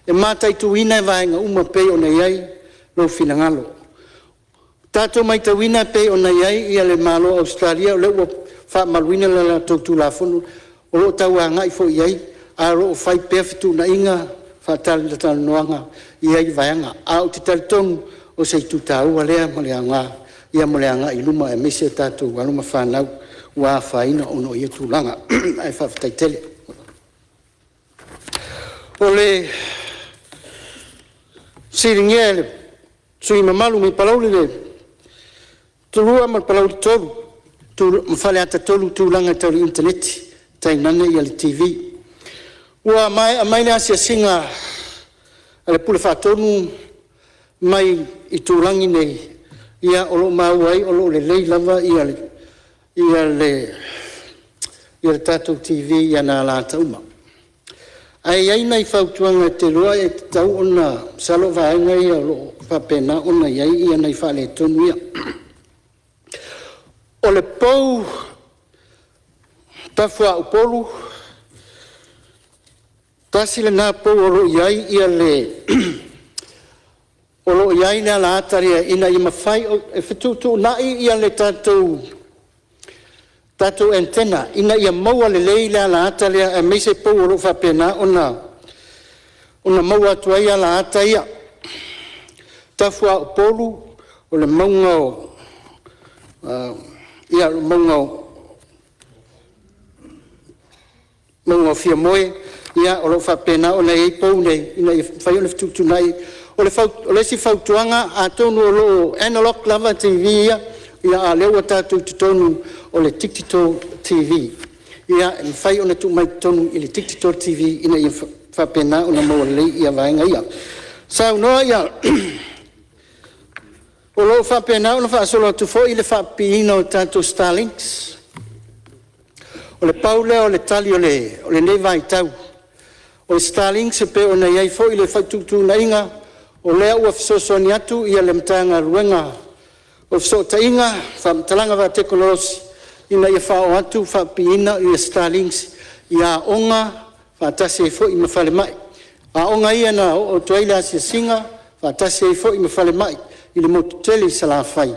E mataituina vaega uma e pei ona i ai lou finagalo. Ua tatou matauina e pei ona i ai le Malo o Ausetalia o lea ua faamauina le latou Tulafono o lo o tau agai foi i ai ae o lo o fai pea fetuunaiga, faatalatalanoaga i ia vaega. Ae ou te talitonu o se itu taua lea ma le aoga mo le agai i luma aemaise o tatou alo ma fanau ua afaina ona o ia tulaga. Ae faafetai tele. O le fesiligia e le sui usufono mamalu mai Palauli 2 ma Palauli 3 ma Faleata 3 i tulaga tau le initaneti tainane le TV. Ua maea mai le asiasiga a le Pule Faatonu mai itulagi nei, o lo o maua ai o lo o lelei lava le tatou TV i ona alaata uma. Ae i ai nai fautuaga ou te iloa e tatau ona… Masalo o vaega ia o lo o faapena ona i ai nai faaletonu ia. O le pou Tafaupolu, tasi lena pou o lo o i ai le alaata lea ina ia mafai… E fetuutuunai le tatou antenna ina ia maua lelei le alaata lea aemaise pou o lo o faapena ona maua atu ai alaata ia. Tafa o Upolu, o le mauga o Fiamoe o lo o faapena ona i ai pou nei ina ia mafai ona fetuutuunai. O le isi fautuaga atonu o lo o analog lava TV ia, a o lea ua tatou i totonu o le Digital TV. E mafai ona tuu mai totonu i le Digital TV ina ia faapena ona maua lelei vaega ia. Saunoa o lo o faapena ona faasolo atu foi le faapipiina o tatou starlinks. O le pau lea o le tali o lenei vaitau. O le starlink e pei ona i ai foi le fetuutuunaiga o lea ua fesoasoani atu le Matagaluega o Fesootaiga, Faamatalaga Faatekonolosi ina ia faaoo atu faapipiina starlinks i aoga faatasi ai foi ma falemai. O aoga ia na oo atu ai le asiasiga faatasi ai foi ma falemai i le motu tele i Salafai.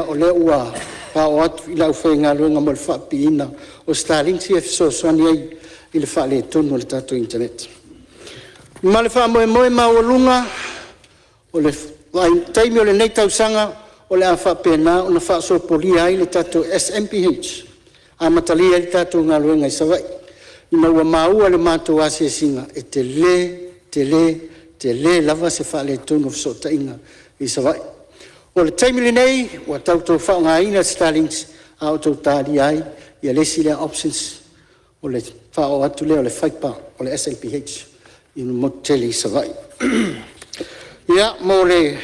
O lea ua faaoo atu i le aufaigaluega mo le faapipiina o starlinks ia e fesoasoani ai i le faaletonu o le tatou internet. Ma le faamoemoe maualuga o le taimi o lenei tausaga o le a faapena ona faasopolia ai le tatou SNBH amatalia ai le tatou galuega i Savaii ina ua maua i le matou asiasiga e tele, tele, tele lava se faaletonu o fesootaiga i Savaii. O le taimi lenei ua tatou faaaogaina starlink a o outou talia ai le isi lea options o le faaoo atu lea o le fiber o le SNBH i le motu tele i Savaii. Mo nisi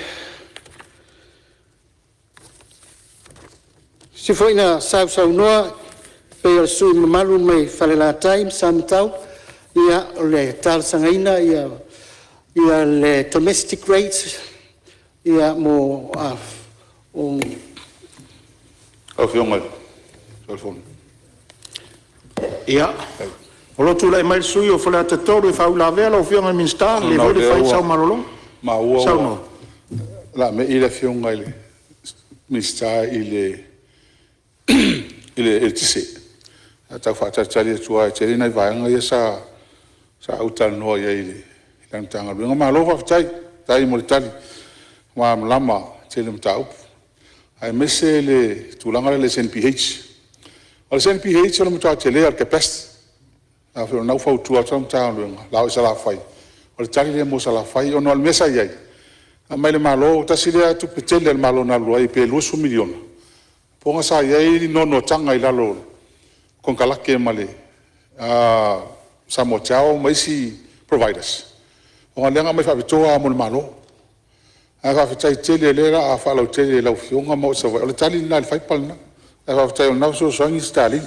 foi na sausaunoa e pei o le sui usufono mamalu mai Falelatai ma Samatau, o le talosagaina ia le domestic rates mo… Ia, o lo o tulai mai le sui usufono mo Faleata 3 e faauilavea lau Afioga i le Minisita, o le mea foi lea e fai sau malologa. Ona o lea ua maua o le a me'i le Afioga i le Minisita i le eletise. Ae tau faatalitali atu lava e tele nai vaega ia sa ou talanoa i ai i lana Matagaluega. Malo faafetai, faafetai mo le tali malamalama i le tele o mataupu aemaise le tulaga lea i le SNBH. O le SNBH o le matua tele lava o le capacity. O lena ua fautua atu lau Matagaluega o le a oo i Salafai. O le tali lea mo Salafai, ona o le mea sa i ai, na aumai e le Malo, tasi lea tupe tele a le Malo na alu ai, pe $20 miliona. ona sa i ai ni noanoataga i lalo o konekarate ma le SamoaTel ma isi providers ona o lea na aumai faapitoa lava mo le Malo. Ae faafetai tele o lea o le a faalautele e lau Afioga ma oo i Savaii. O le tali lena i le fiber lena, ae faafetai o lena ua fesoasoani Starlink.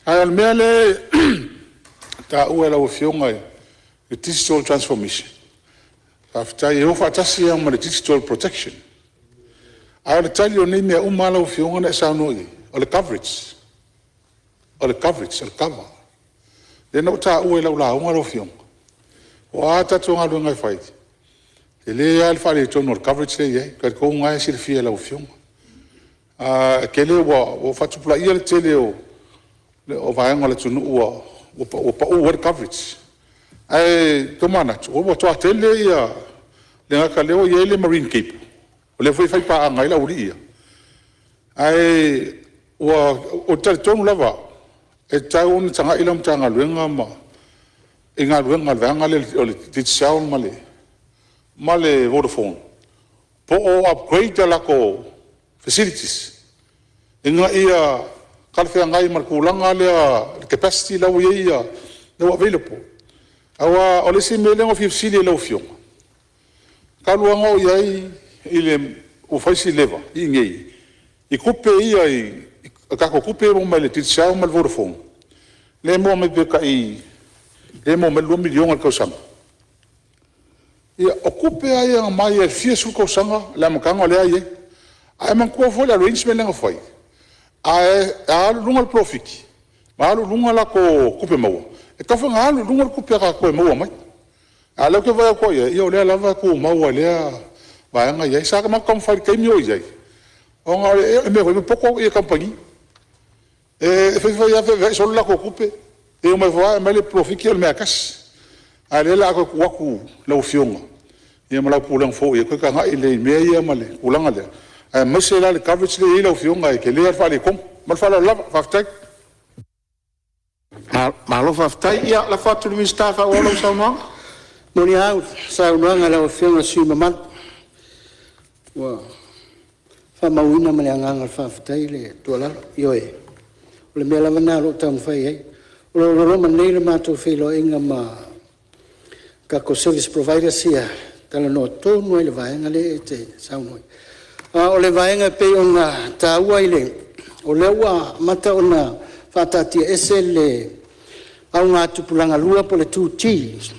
A o le mea lea e taua e lau Afioga i le digital transformation, faafetai e o faatasi lava ma le digital protection. A o le tali o nei mea uma lau Afioga na e saunoa i ai, o le coverage, o le coverage o le kava. Lea na ou taua i lau lauga lau Afioga, o a tatou galuega e fai, e tele lava le faaletonu o le coverage lea e i ai. E talitonu o lena e silafia e lau Afioga. E tele ua faatupulaia le tele o vaega o le atunuu ua pau ai le coverage. Ae tomanatu ua matua tele ia… e le gata o lea ua i ai le marine cable o lea foi e faipaaga ai le aualii ia, ae ou te talitonu lava au, e tatau ona tagai lau Matagaluega i galuega a le vaega lea o le Digicel ma le Vodafone po o upgrade a latou facilities ina ia talafeagai ma le tulaga lea i le capacity la ua i ai la ua available. Aua o le isi mea lea na ou fia fesili ai i lau Afioga, talu lava ona ou i ai ua fai si leva i inei i tupe ia o tatou tupe ia e maua mai le Digicel ma le Vodafone, lea e maua mai pe tai $2 miliona i le tausaga. Ia, o tupe lava ia na mai lava i le fia sefulu tausaga i le amataga o lea e i ai. Ae manatua foi le arrangement lea na fai, a alu i luga le polofiti ma alu i luga latou tupe maua, e tatau foi ona alu i luga le tupe a tatou e maua mai. A o lea ou te vaai atu i ai, o lea lava e tumau lava i lea vaega e i ai. Sa matou taumafai i le taimi a o i ai, ona o le mea foi lea e popoto kamupani. E fai fai lava feaveai solo latou tupe, e omai foi lava aumai le polofiti o le mea lava e tasi. A o lea o le a toe tuu atu i lau Afioga ma lau Pulega fou e toe tagai lelei i mea ia ma le tulaga lea, aemaise la le coverage lea e i ai lau Afioga e tele lava le faaletonu. Ma le faaaloalo lava. Faafetai. Malo faafetai. Ia lafo atu i le Minisita e faaauau lau saunoaga. E moni lava au i le saunoaga a lau Afioga i le sui usufono mamalu. Ua faamauina ma le agaga faafetai le tuualalo. Ioe, o le mea lava lena o lo o taumafai i ai. O lo o loloma nei le matou feiloaiga ma tatou service providers ia e talanoa tonu lava i le vaega lea e te saunoa i ai. A o le vaega e pei ona taua o lea ua amata ona faataatiaese le augatupulaga lua po o le 2G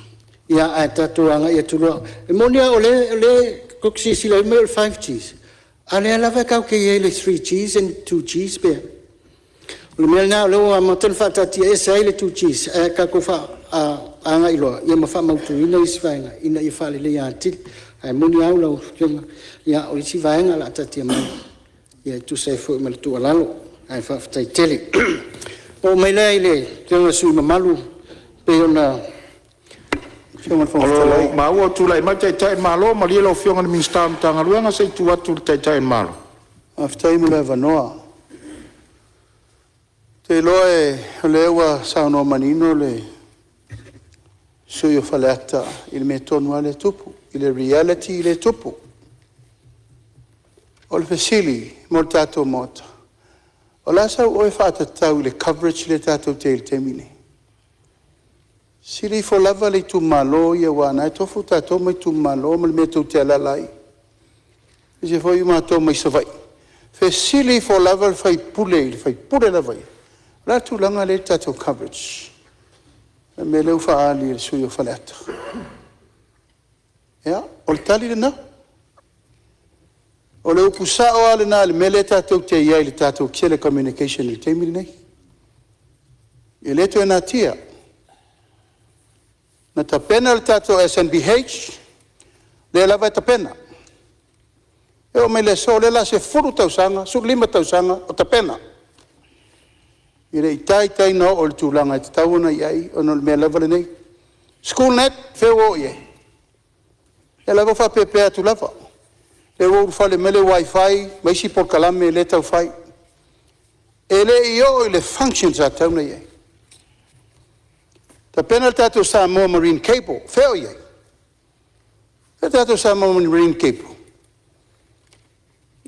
ae tatou agai atu loa. E moni lava o lea tou te silasila mai o le 5G, a o lea lava tatou te i ai i le 3G and 2G. O le mea lena o lea ua amata ona faataatiaese ai le 2G ae tatou agai loa ma faamautuina isi vaega ina ia faaleleia atili. Ae moni lava au lau Afioga, o isi vaega o le a taatia mai e tusa ai foi ma le tuualalo, ae faafetai tele. Ona oo mai lea i le Afioga i le sui usufono mamalu pei ona… O lo o maua ua tulai mai le Taitai o le Malo. Malie lau Afioga i le Minisita o le Matagaluega se i tuu atu i le Taitai o le Malo. Faafetai mo le avanoa. Ou te iloa o lea ua saunoa manino le sui usufono o Faleata i le mea tonu lava lea e tupu, i le reality lea e tupu. O le fesili mo le tatou Maota, o le a sau oe faatatau i le coverage lea tatou te i ai i le taimi lenei? Fesili ifo lava le itumalo ia aua o lena e tofu tatou ma itumalo ma le mea tou te alaala ai, aemaise foi matou mai Savaii. Fesili ifo lava le sui usufono i le sui usufono lava ia, o le a le tulaga lea i le tatou coverage? O le mea lea ua faaali e le sui usufono o Faleata. Ia, o le tali lena. O le upu sao lava lena i le mea lea tatou te i ai i le tatou telecommunication i le taimi lenei. E le toe natia. Na tapena le tatou SNBH, lea lava e tapena, e oo mai i le aso o lea o le a 10 tausaga, 15 tausaga o tapena. E le i taitai ona oo i le tulaga e tatau ona i ai ona o le mea lava lenei. SchoolNet, o fea ua oo i ai? O lea lava ua faapeapea atu lava, o lea ua ulufale mai le WiFi ma isi polokalame lea e tau fai. E le i oo i le function sa tatau ona i ai. Tapena le tatou Samoa Marine Cable, o fea o i ai? O fea le tatou Samoa Marine Cable?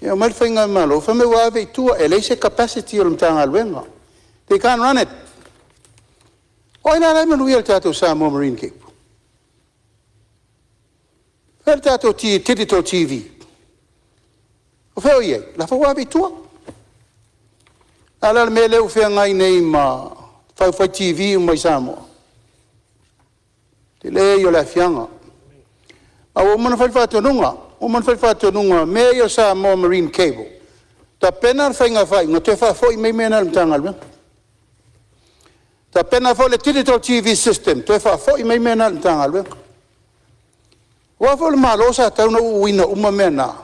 Ia omai le faigamalo fai mai ua ave i tua, e leai se capacity o le Matagaluega, they can't run it. O ai la la e manuia i le tatou Samoa Marine Cable? Fea le tatou Digital TV? O fea o i ai? O la e foi ua ave i tua. A le o le mea lea ua feagai nei ma taufai TV uma i Samoa? O le tele ia o le aafiaga. Ae ua uma ona fai le faatonuga, ua uma ona fai le faatonuga o mea ia o Samoa Marine Cable, tapena le faiga faaiuga toe faafoi mai mea na i le Matagaluega. Tapena foi le Digital TV System, toe faafoi mai mea na i le Matagaluega. Aua foi o le Malo sa tatau ona uuina uma mea na,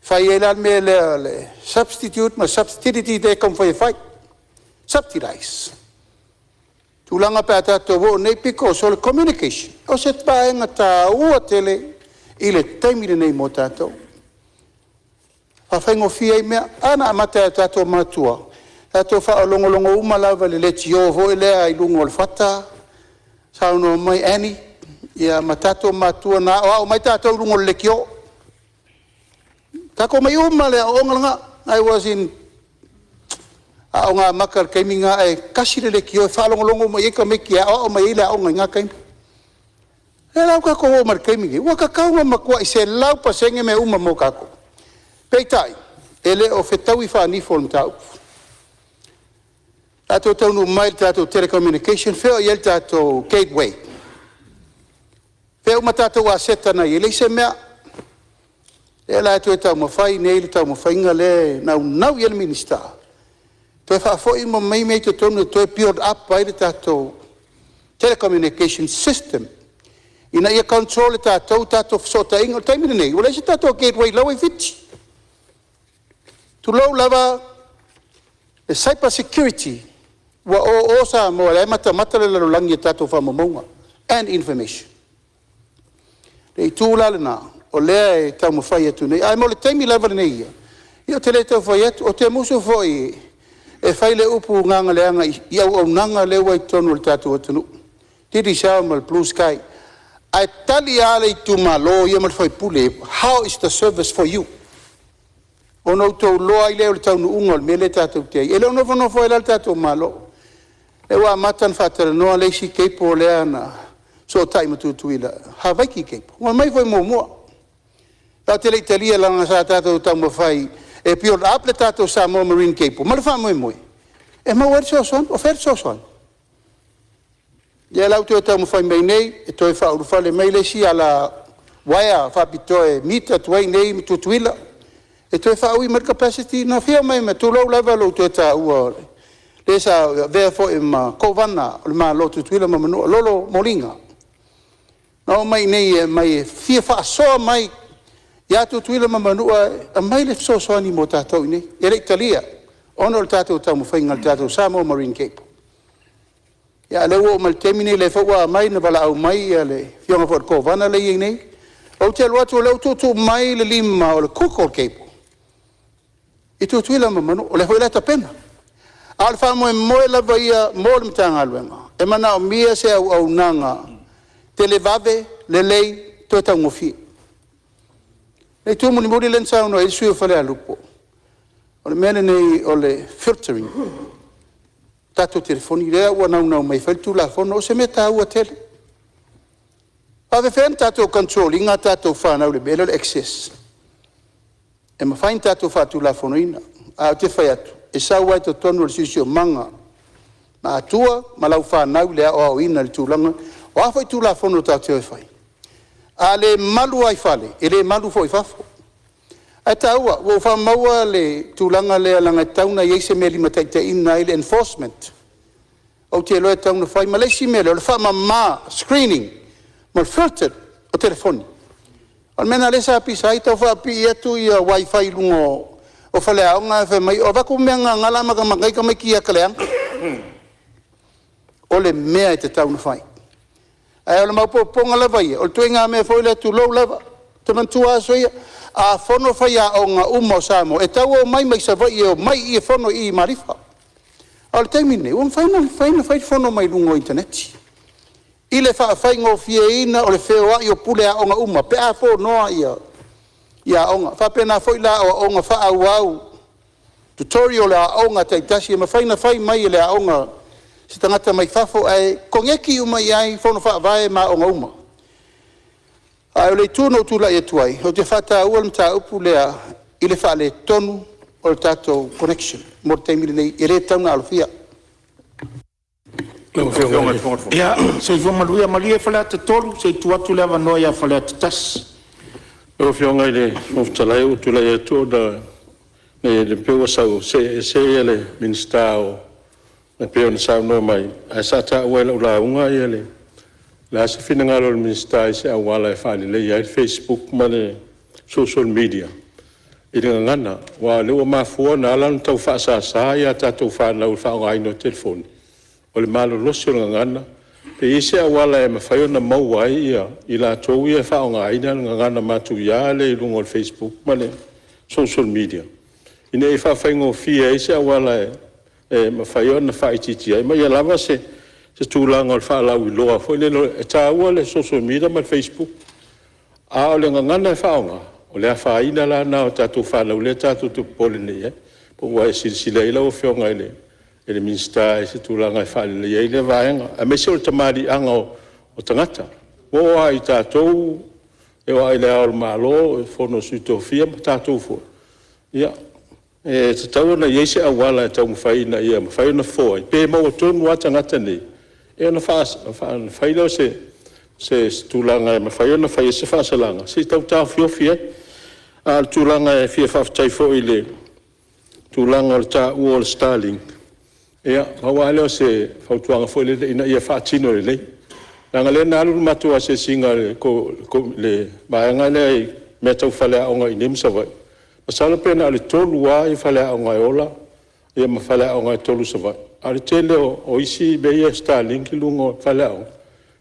fai ai la le mea lea o le substitute ma le substitute lea e taumafai e fai, subsidize. Tulaga pe a tatou oo i nei pito, so o le communication, o se vaega taua tele i le taimi lenei mo tatou, e faafaigofie ai mea. A na amata e o tatou matua, tatou faalogologo uma lava i le leitio foi lea i luga o le fata, saunoa mai Annie ma tatou matua na aoao mai tatou i luga o le leitio. Tatou omai uma lava i le aoaoga lena. I was in Aoga Amata i le taimi lena, ae tasi le leitio e faalogologo uma i ai tamaiti e aoao mai ai le aoga i na taimi. O lea la ua tatou oo mai i le taimi lenei, ua tatau ona matuai 100% mea uma mo tatou, peitai, e le o fetaui faanifo o le mataupu. Tatou taunuu mai i le tatou telecommunication, fea o i ai le tatou gateway? Fea uma tatou aseta na e i ai? E leai se mea. O lea la e toe taumafai nei le taumafaiga lea e naunau i ai le Minisita, toe faafoi uma mai mea i totonu e toe build up ai le tatou telecommunication system ina ia control e tatou tatou fesootaiga. O le taimi lenei, ua leai se tatou gateway o la e ua i Fiti. Tulou lava le cyber security, ua o o Samoa o la e matamata le lalolagi i a tatou faamaumauga and information. O le itu la lena o lea e taumafai atu nei, ae mo le taimi lava lenei ia, ia ou te le tau fai atu. Ou te musu foi e fai le upu gagaleaga i auaunaga lea ua i totonu o le tatou atunuu, Digicel ma le Blue Sky, ae tali lava le itumalo ia ma le sui usufono, how is the service for you? Ona outou iloa ai lea o le taunuuga o le mea lea tatou te i ai. E le o nofonofo ai la le tatou Malo, o lea ua amata ona faatalanoa le isi cable lea na fesootai ma Tutuila, Havaiki Cable, na aumai foi muamua. Tatou te le i talia leaga sa tatou taumafai e build up le tatou Samoa Marine Cable ma le faamoemoe e maua ai le fesoasoani. O fea le fesoasoani? Lea la ua toe taumafai mai nei e toe faaulufale mai le isi ala uaea faapitoa e mita atu ai i inei ma Tutuila e toe faaui mai le capacity. Na afio mai ma, tulou lava lou toe taua o le sa avea foi ma Kovana o le Malo o Tutuila ma Manua, Lolo Moliga, na omai i inei e aumai e fia faasoa mai ia Tutuila ma Manua, e aumai le fesoasoani mo tatou i inei. E le i talia ona o le tatou taumafaiga i le tatou Samoa Marine Cable. A o lea ua oo mai i le taimi lenei o lea foi ua aumai na valaau mai le afioga foi i le Kovana lea e i ai nei. Ou te alu atu o lea ua tuutuu mai le lima o le Google cable i Tutuila ma Manua, o lea foi la e tapena. A o le faamoemoe lava ia mo le Matagaluega, e manaomia se auaunaga televave, lelei, toe taugofie. O le itu mulimuli lea na saunoa i ai le sui usufono mo Falealupo, o le mea lenei o le filtering o tatou telefoni, lea ua naunau mai e fai le Tulafono. O se mea taua tele. E faapefea ona tatou control ina a tatou fanau i le mea lea o le access? E mafai ona tatou faatulafonoina. Ae ou te fai atu, e sau lava i totonu o le siosiomaga matua ma lau fanau i le aoaoina i le tulaga. O a foi Tulafono tatou te o e fai, a le malu lava i fale, e le malu foi i fafo. Ae taua, ua ou faamauina le tulaga lea leaga e tatau ona i ai se mea e limataitaiina ai le enforcement. Ou te iloa e tatau ona fai. Ma le isi mea lea, o le faamama, screening ma le filtered o telefoni. O le mea lena o lea sa pisa ai tau faapipii atu wifi i luga o faleaoga ae fai mai, avatu mea gagala matamata ai tamaiti i ata leaga. O le mea e tatau ona fai. Ae o le maopoopoga lava ia, o le ituaiga mea foi lea tulou lava, ou te manatua aso ia, a fono faiaoga uma o Samoa, e tau omai mai Savaii e omai i i e fono i Malifa. A o le taimi lenei, ua mafai ona fai le fono mai luga o le initaneti i le faafaigofieina o le feoai o pule aoga uma pe a fonoa i aoga. E faapena foi la aoaoga faaauau, tutorial a aoga taitasi, e mafai ona fai mai e le aoga i se tagata mai fafo ae koneti uma i ai fono faavae ma aoga uma. Ae o le itu na ou tulai atu ai, ou te faataua le mataupu lea i le faaletonu o le tatou connection mo le taimi lenei, e le tatau ona alofia. Ia, soifua manuia. Malie Faleata 3, se i tuu atu le avanoa ia Faleata 1. Lau Afioga i le Fofoga Fetalai ua ou tulai atu ona e pei ua sau see ese le Minisita e pei ona saunoa mai, ae sa taua i lau lauga le a se finagalo o le Minisita i se auala e faaleleia ai le facebook ma le social media i le gagana. Aua o lea ua mafua ona ala ona tau faasasa a tatou fanau i le faaaogaina o telefoni, o le malolosi o le gagana. Pe i ai se auala e mafai ona maua ai i latou ia e faaaogaina le gagana matuia lea i luga o le facebook ma le social media, ina ia faafaigofie ai se auala e mafai ona faaitiitia ai, ma ia lava se tulaga o le faalauiloa foi lele. E taua le social media ma le facebook, a o le gagana e faaaoga, o le afaina la lena o tatou fanau lea tatou te popole nei i ai. Po ua e silasila i ai lau Afioga i le Minisita i se tulaga e faaleleia ai lea vaega, aemaise o le tamaliiaga o tagata. Ua oo lava ia tatou e oo lava i Le Ao o le Malo, le Fono a Sui Tofia ma tatou foi, ia, e tatau ona i ai se auala e taumafai ina ia mafai ona fofo ai, pe maua tonu lava tagata nei, ia ona fai lea o se tulaga e mafai ona fai ai se faasalaga se i tau taofiofi ai. A o le tulaga e fia faafetai foi i le tulaga o le taua o le starlink, ia, pau lava lea o se fautuaga foi lele ina ia faatino lelei. Leaga o lea na alu le matou asiasiga a le vaega lea i mea tau faleaoga i inei ma Savaii, masalo pe na o le tolu lava faleaoga e ola ma faleaoga e tolu i Savaii, a o le tele o isi mea ia e starlink i luga o faleaoga,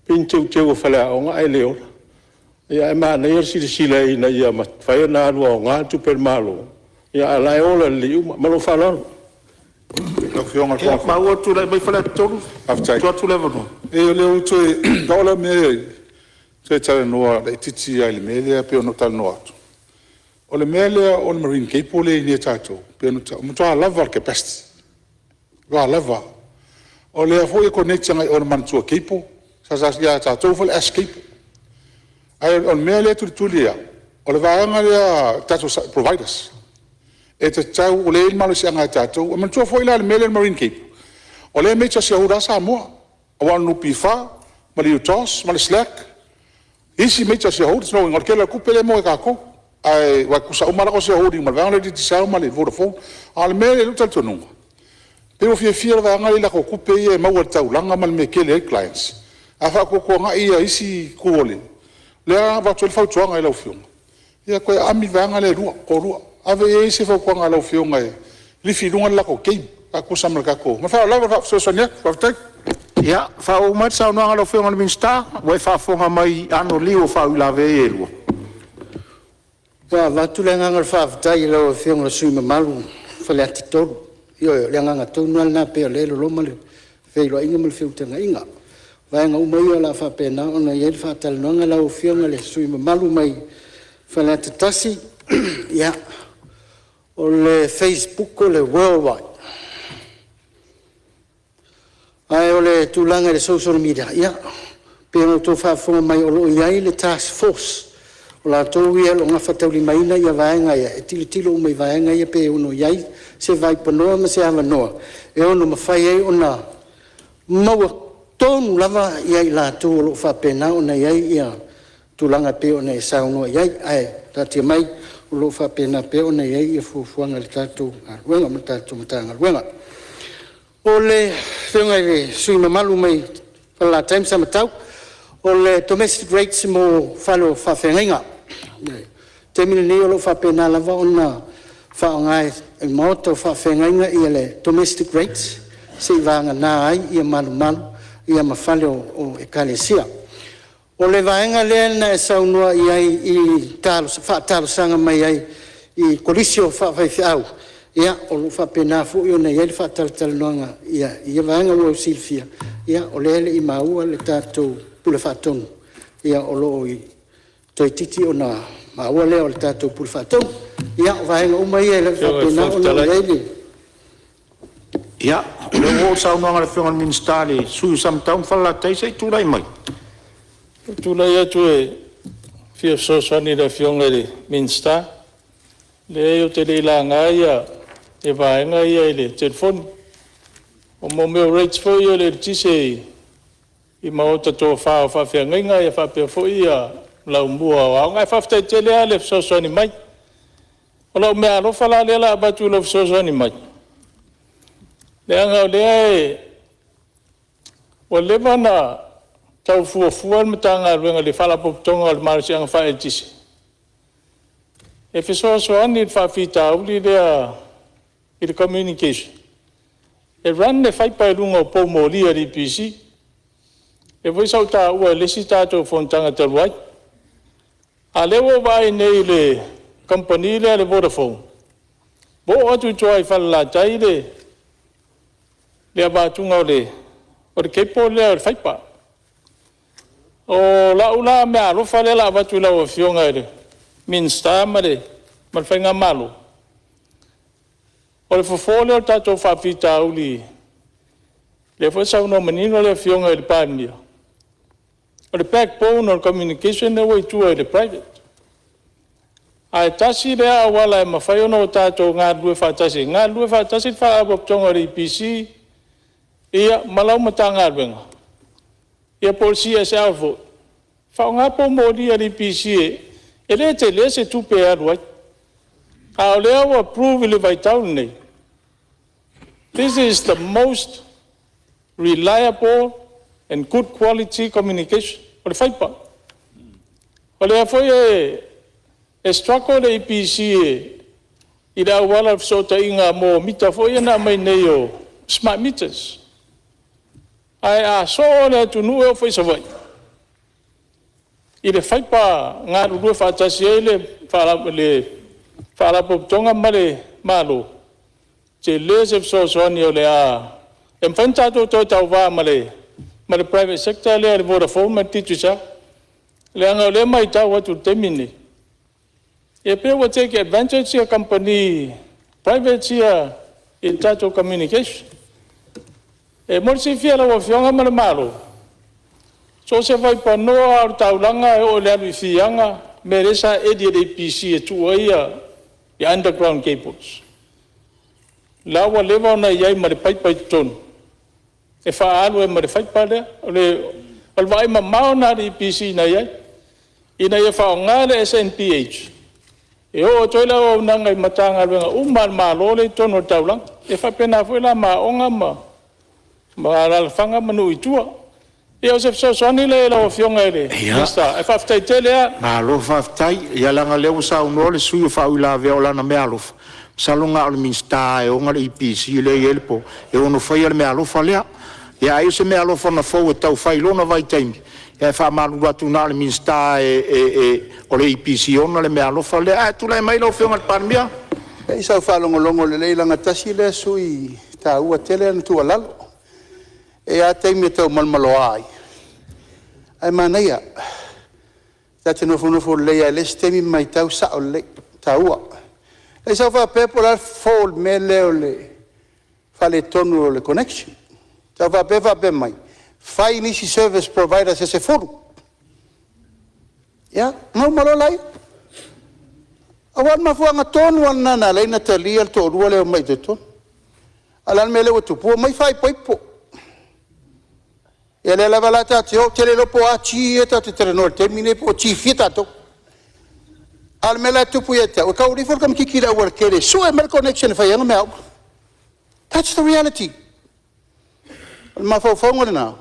pei ni teuteu o faleaoga ae le ola. Ae manaia le silasila ina ia mafai ona alu aoga le tupe a le Malo, a o la e ola lelei uma. Ma lou faaaloalo. Tulai mai Faleata 3, tuu atu le avanoa. Pau lea o le mea e toe talanoa laitiiti lava i le mea lea pei ona ou talanoa atu. O le mea lea o le marine cable lea e i inei ia tatou, e matua lava le capacity, e matua lava lava. O lea foi e connect agai i le Manatua Cable, ia tatou foi le ash cable. Ae o le mea lea e tulituli e au, o le vaega lea tatou providers, e tatau, o lea e i ai le malosiaga ia tatou. E manatua foi la le mea lea o le marine cable, o lea e major shareholder lava Samoa, aua o le NPF, ma le UTOS ma le SLAC, isi major shareholders. O lona uiga o le tele o tupe lea e maua e tatou, aua e tutusa uma lava latou shareholding ma le vaega lea o le Digicel ma le Vodafone. A o le mea lea i lou talitonuga, pei ua fiafia le vaega lea i latou tupe ia e maua i le taulaga ma le mea e tele ai clients, ae faatuatuanai isi itu o le… O lea e avatu ai le fautuaga i lau Afioga, ia toe aami le vaega lea e toalua, ave i ai se fautuaga a lau Afioga e lifi i luga le latou game faatutusa ma le tatou. Ma le faaaloalo lava o le fesoasoani atu. Faafetai. Ia, faaauau mai le saunoaga a lau Afioga i le Minisita, ua e faafofoga mai i anoliu o faauilavea ia e lua. Ua avatu le agaga o le faafetai i lau Afioga i le sui usufono mamalu mo Faleata 3. Ioe, o le agaga tonu lava lena e pei o lea e loloma le feiloaiga ma le feutagaiga. O vaega uma ia o le a faapena ona i ai le faatalanoaga lau Afioga i le sui usufono mamalu mai Faleata 1, ia, o le facebook o le world wide, ae o le tulaga i le social media, ia, pei ona outou faafofoga mai o lo o i ai le task force, o latou ia o lo o gafataulimaina vaega ia e tilotilo uma i vaega ia pe ono i ai se vaipanoa ma se avanoa e ono mafai ai ona maua tonu lava i latou o lo o faapena ona i ai tulaga e pei ona e saunoa i ai. Ae taatia mai o lo o faapena pea ona i ai fuafuaga a le tatou galuega ma le tatou Matagaluega. O le Afioga i le sui usufono mamalu mai Falelatai ma Samatau, o le domestic rates mo fale o faafeagaiga. I le taimi lenei o lo o faapena lava ona faaaoga e maota o faafeagaiga le domestic rates seia vagana ai malumalu ma fale o Ekalesia. O le vaega lea na e saunoa i ai e faatalosaga mai ai i kolisi faafaifeau, ia o lo o faapena foi ona i ai le faatalatalanoaga i ia vaega. Mo le silafia o lea e le i maua le tatou Pule Faatonu, o lo o toeitiiti ona maua lea o le tatou Pule Faatonu. Ia, o vaega uma ia e le faapena ona i ai le… Ia, o lea ua oo le saunoaga a le Afioga i le Minisita i le sui usufono mo Samatau ma Falelatai. Se i tulai mai. Ua ou tulai atu e fia fesoasoani i le Afioga i le Minisita. Leai ou te le i laga ia vaega ia i le telefoni. O mea o rates foi ia o le eletise i maota tofa o faafeagaiga faapea foi laumua o aoga. Ae faafetai tele lava le fesoasoani mai. O lau meaalofa la lea o le a avatu i lau fesoasoani mai, leaga o lea ua leva ona tau fuafua le Matagaluega i le Faalapotopotoga o le Malosiaga Faa-Eletise e fesoasoani i le faafitauli lea i le communication, e run le fiber i luga o poumoli a le EPC. Lea foi sa ou taua i le isi tatou fonotaga talu ai. A o lea ua ou vaai nei i le kamupani lea o le Vodafone ua oo atu i tua i Falelatai le avatuga o le cable lea o le fiber. O lau la meaalofa lea o le a avatu i lau Afioga i le Minisita ma le Faigamalo, o le fofo lea o le tatou faafitauli, lea foi e saunoa manino le Afioga i le Palemia, o le backbone o le communication lea ua i tua i le private. Ae tasi lea auala e mafai ona tatou galulue faatasi ai, galulue faatasi le Faalapotopotoga o le EPC ma lau Matagaluega ia po o le CSL foi, faaaoga poumoli a le EPC e le tele se tupe e alu ai. A o lea ua prove i le vaitau lenei, this is the most reliable and good quality communication, o le fiber. O lea foi e struggle le EPC i le auala o fesootaiga mo mita foi ia na aumai nei o smart meters. Ae a soo le atunuu e oo foi i Savaii i le fiber galulue faatasi ai le Faalapotopotoga ma le Malo, tele se fesoasoani o le a… E mafai ona tatou toe tauva ma le private sector lea le Vodafone ma le Digicel. Leaga o lea e matau atu i le taimi lenei, e pei ua take advantage ia kamupani privates ia i le tatou communication. E mo le silafia e lau Afioga ma le Malo, so o se vaipanoa lava o le taulaga e oo i le alu i Fiaga mea lea sa eli e le EPC e tuu ai ia underground cables, la ua leva ona i ai ma le paipa i totonu e faaalu ai ma le fiber lea. O le vaai mamao lena a le EPC na i ai, ina ia faaaoga le SNBH e oo atu ai le auaunaga i Matagaluega uma lava a le Malo lea e i totonu o le taulaga. E faapena foi la ma aoga ma alaalafaga ma nuu i tua. Ia o se fesoasoani lea i lau Afioga i le Minisita, ae faafetai tele lava. Malo faafetai. Ia leaga o lea ua saunoa le sui usufono o faauilavea, o lana meaalofa, masalo na o le Minisita lava e ona le EPC lea e i ai le pou e ono faia le meaalofa lea. Ia ai o se meaalofa na fou e tau fai i lona vaitaimi, ae faamalulu atu na o le Minisita lava o le EPC e ona le meaalofa lea. Ae tulai mai lau Afioga i le Palemia. Se i sa ou faalogologo lelei leaga tasi lea sui usufono e taua tele lana tuualalo. E i ai lava taimi e tau malomaloa ai, ae manaia, ta te nofonofo lelei lava i le isi taimi ma matau, e sao lelei, e taua. Leai sa ou faapea po o le a le fofo o le mea lea o le faaletonu o le connection. Sa ou faapea e faapea mai, fai nisi service providers se 10, ia ona uma loa lea. Aua o le mafuaaga tonu lava lena na ala ai ona talia le toalua lea e omai i totonu. A o le a le mea lea ua tupu? Ua omai faaipoipo. Ia o lea lava la tatou te o, ou te le iloa po o a ti ia tatou te talanoa ai i le taimi lenei po o ti fia tatou. A o le mea la e tupu ia te au, e tau alu ifo le tamaitiiti i le aualatele e sue mai le connection e fai ai ana meaaoga. That's the reality. O le mafaufauga lena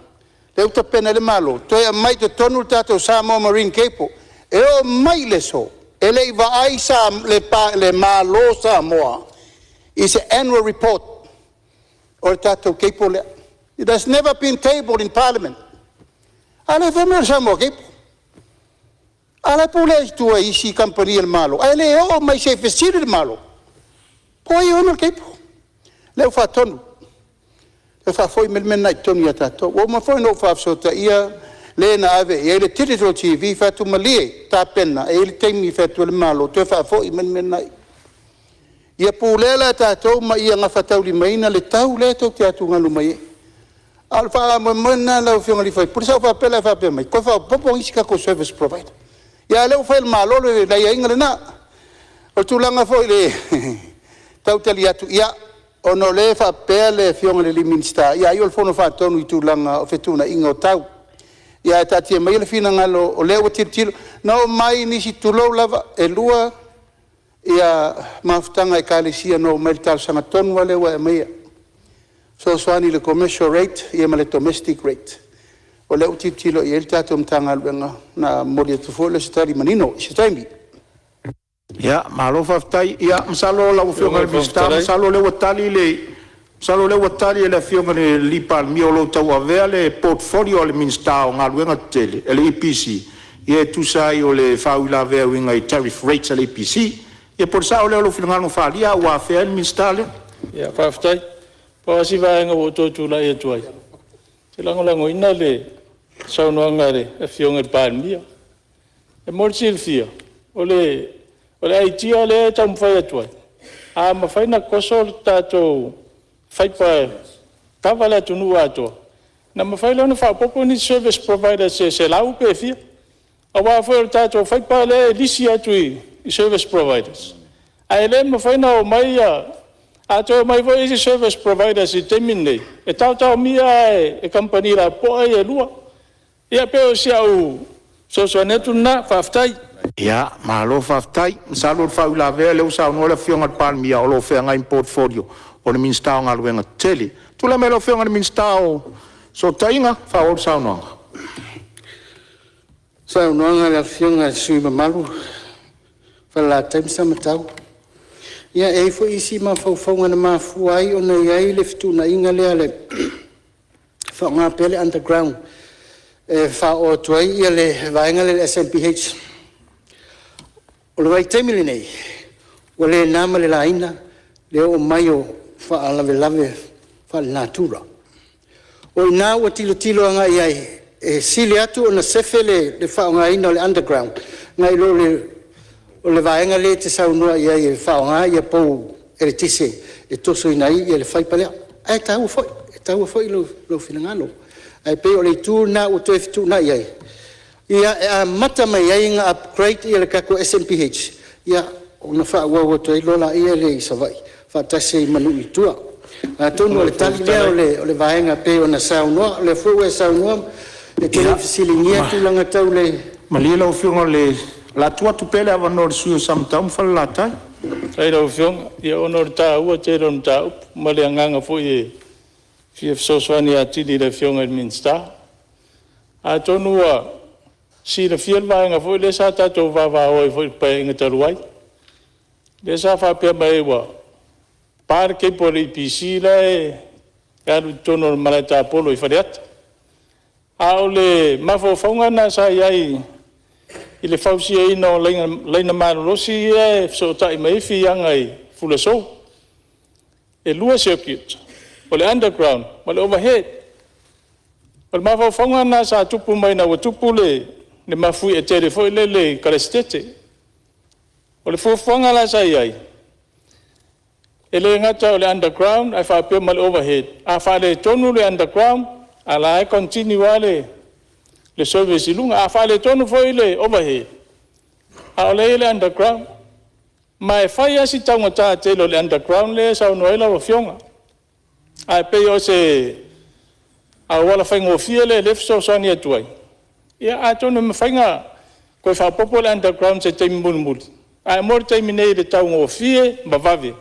lea ua tapena ai le Malo, toe aumai i totonu le tatou Samoa Marine Cable. E oo mai i le aso, e le i vaai le Malo o Samoa i se annual report o le tatou cable lea. It has never been tabled in Parliament. A o lea e fai mai o le Samoa Cable. A o la e pule i tua i isi kamupani a le Malo, ae le oo mai se i fesili le Malo po o ai e ona le cable. O lea ua faatonu, toe faafoi mai le mea lena i totonu ia tatou. Ua uma foi ona ou faafesootaia le na ave i ai le Digital TV. Fai atu, malie tapena, e i ai le taimi e fai atu ai le Malo toe faafoi mai le mea lena e i i. Ia pulea la e tatou ma ia gafataulimaina le tau lea tou te atugalu mai ai. A o le faamoemoe lena lau Afioga i le sui usufono, sa ou faapea o le a e faapea mai, toe faaopoopo isi tatou service provider. Ia a o lea ua fai e le Malo le aiaiga lena. O le tulaga foi i le tau tali atu, ia, ona o lea e faapea le Afioga i le Minisita, ai o le Fono Faatonu i tulaga o fetuunaiga o tau. Ae taatia maia le finagalo o lea ua tilotilo. Na omai nisi, tulou lava, e lua mafutaga a Ekalesia na omai i le talosaga tonu lava lea ua e aumaia, e fesoasoani i le commercial rate ma le domestic rate. O lea ua tilotilo i ai le tatou Matagaluega, ona momoli atu foi lea o se tali manino i se taimi. Ia, malo faafetai. Ia masalo lau Afioga i le Minisita masalo o lea ua tali e le Afioga i le Palemia o lo o tauavea le portfolio a le Minisita o Galuega Tetele le EPC e tusa ai o le faauilavea e uiga i tariff rates a le EPC. Ia po o le sao lea o lou finagalo na faaalia a ua afea ai le Minisita lea. Ia faafetai. Pau lava si vaega ua ou toe tulai atu ai, ou te lagolagoina le saunoaga a le Afioga i le Palemia. E mo le silafia, o le aitia lea e taumafai atu ai, a mafai ona toso le tatou fiber e kava le atunuu atoa, ona mafai lea ona faaopoopo nisi service providers se 100 pe fia. Aua foi o le tatou fiber lea e lisi atu i service providers, ae le mafai ona omai ia… A toe omai foi isi service providers i le taimi lenei, e taotaomia lava e kamupani lapopoa ia e lua. Ia pei o si au fesoasoani atu lena. Faafetai. Ia, malo faafetai. Masalo o le faauilavea lea ua saunoa le Afioga i le Palemia o lo o feagai ma portfolio o le Minisita o Galuega Tetele. Tulai mai lau Afioga i le Minisita o Fesootaiga e faaauau le saunoaga. Ia, o le saunoaga a le Afioga i le sui usufono mamalu o Falelatai ma Samatau, ia e i ai foi isi mafaufauga na mafua ai ona i ai le fetuunaiga lea o le faaaoga pea o le underground e faaoo atu ai le vaega lea o le SNBH. O le vaitaimi lenei, ua le na ma le laina le oo mai o faalavelave faalenatura. O i ina ua tilotilo agai i ai e sili atu ona sefe le faaaogaina o le underground nai lo le vaega lea e te saunoa i ai e faaaoga pou eletise e tosoina ai le fiber lea. Ae taua foi, e taua foi lou finagalo. Ae pei o le itu lena ua toe fetuunai ai, ia e amata mai ai ona upgrade le tatou SNBH ona faaauau atu ai loa lea i Savaii faatasi ai ma nuu i tua. Atonu o le tali lea o le vaega e pei ona saunoa. O lea foi ua e saunoa e te le i fesiligia tulaga tau le… Malie lau Afioga o le a tuu atu pea le avanoa i le sui usufono mo Samatau ma Falelatai. Faafetai i lau Afioga. Ia ona o le taua tele o le mataupu ma le agaga foi e fia fesoasoani atili i le Afioga i le Minisita. Atonu ua silafia le vaega foi lea sa tatou vavao ai foi i le Paeaiga talu ai, lea sa faapea mai ai ua pa le cable a le EPC la e alu i totonu o le malae tapolo i Faleata. A o le mafaufauga lena sa i ai i le fausiaina o laina malolosi ia e fesootai mai ai fiaga i Fuluasou. E lua circuits, o le underground ma le overhead. O le mafaufauga lena sa tupu mai ina ua tupu le mafuie tele foi lele i Kalasetete. O le fuafuaga la sa i ai, e le gata o le underground ae faapea ma le overhead. A faaletonu le underground, a o la e continue lava le service i luga. A faaletonu foi le overhead, a o la e i ai le underground. Ma e fai lava si taugata tele o le underground lea e saunoa ai lau Afioga. Ae pei o se auala faigofie lea o lea e fesoasoani atu ai. Ia atonu e mafai ona toe faaopoopo le underground i se taimi mulimuli, ae mo le taimi nei i le taugofie ma vave,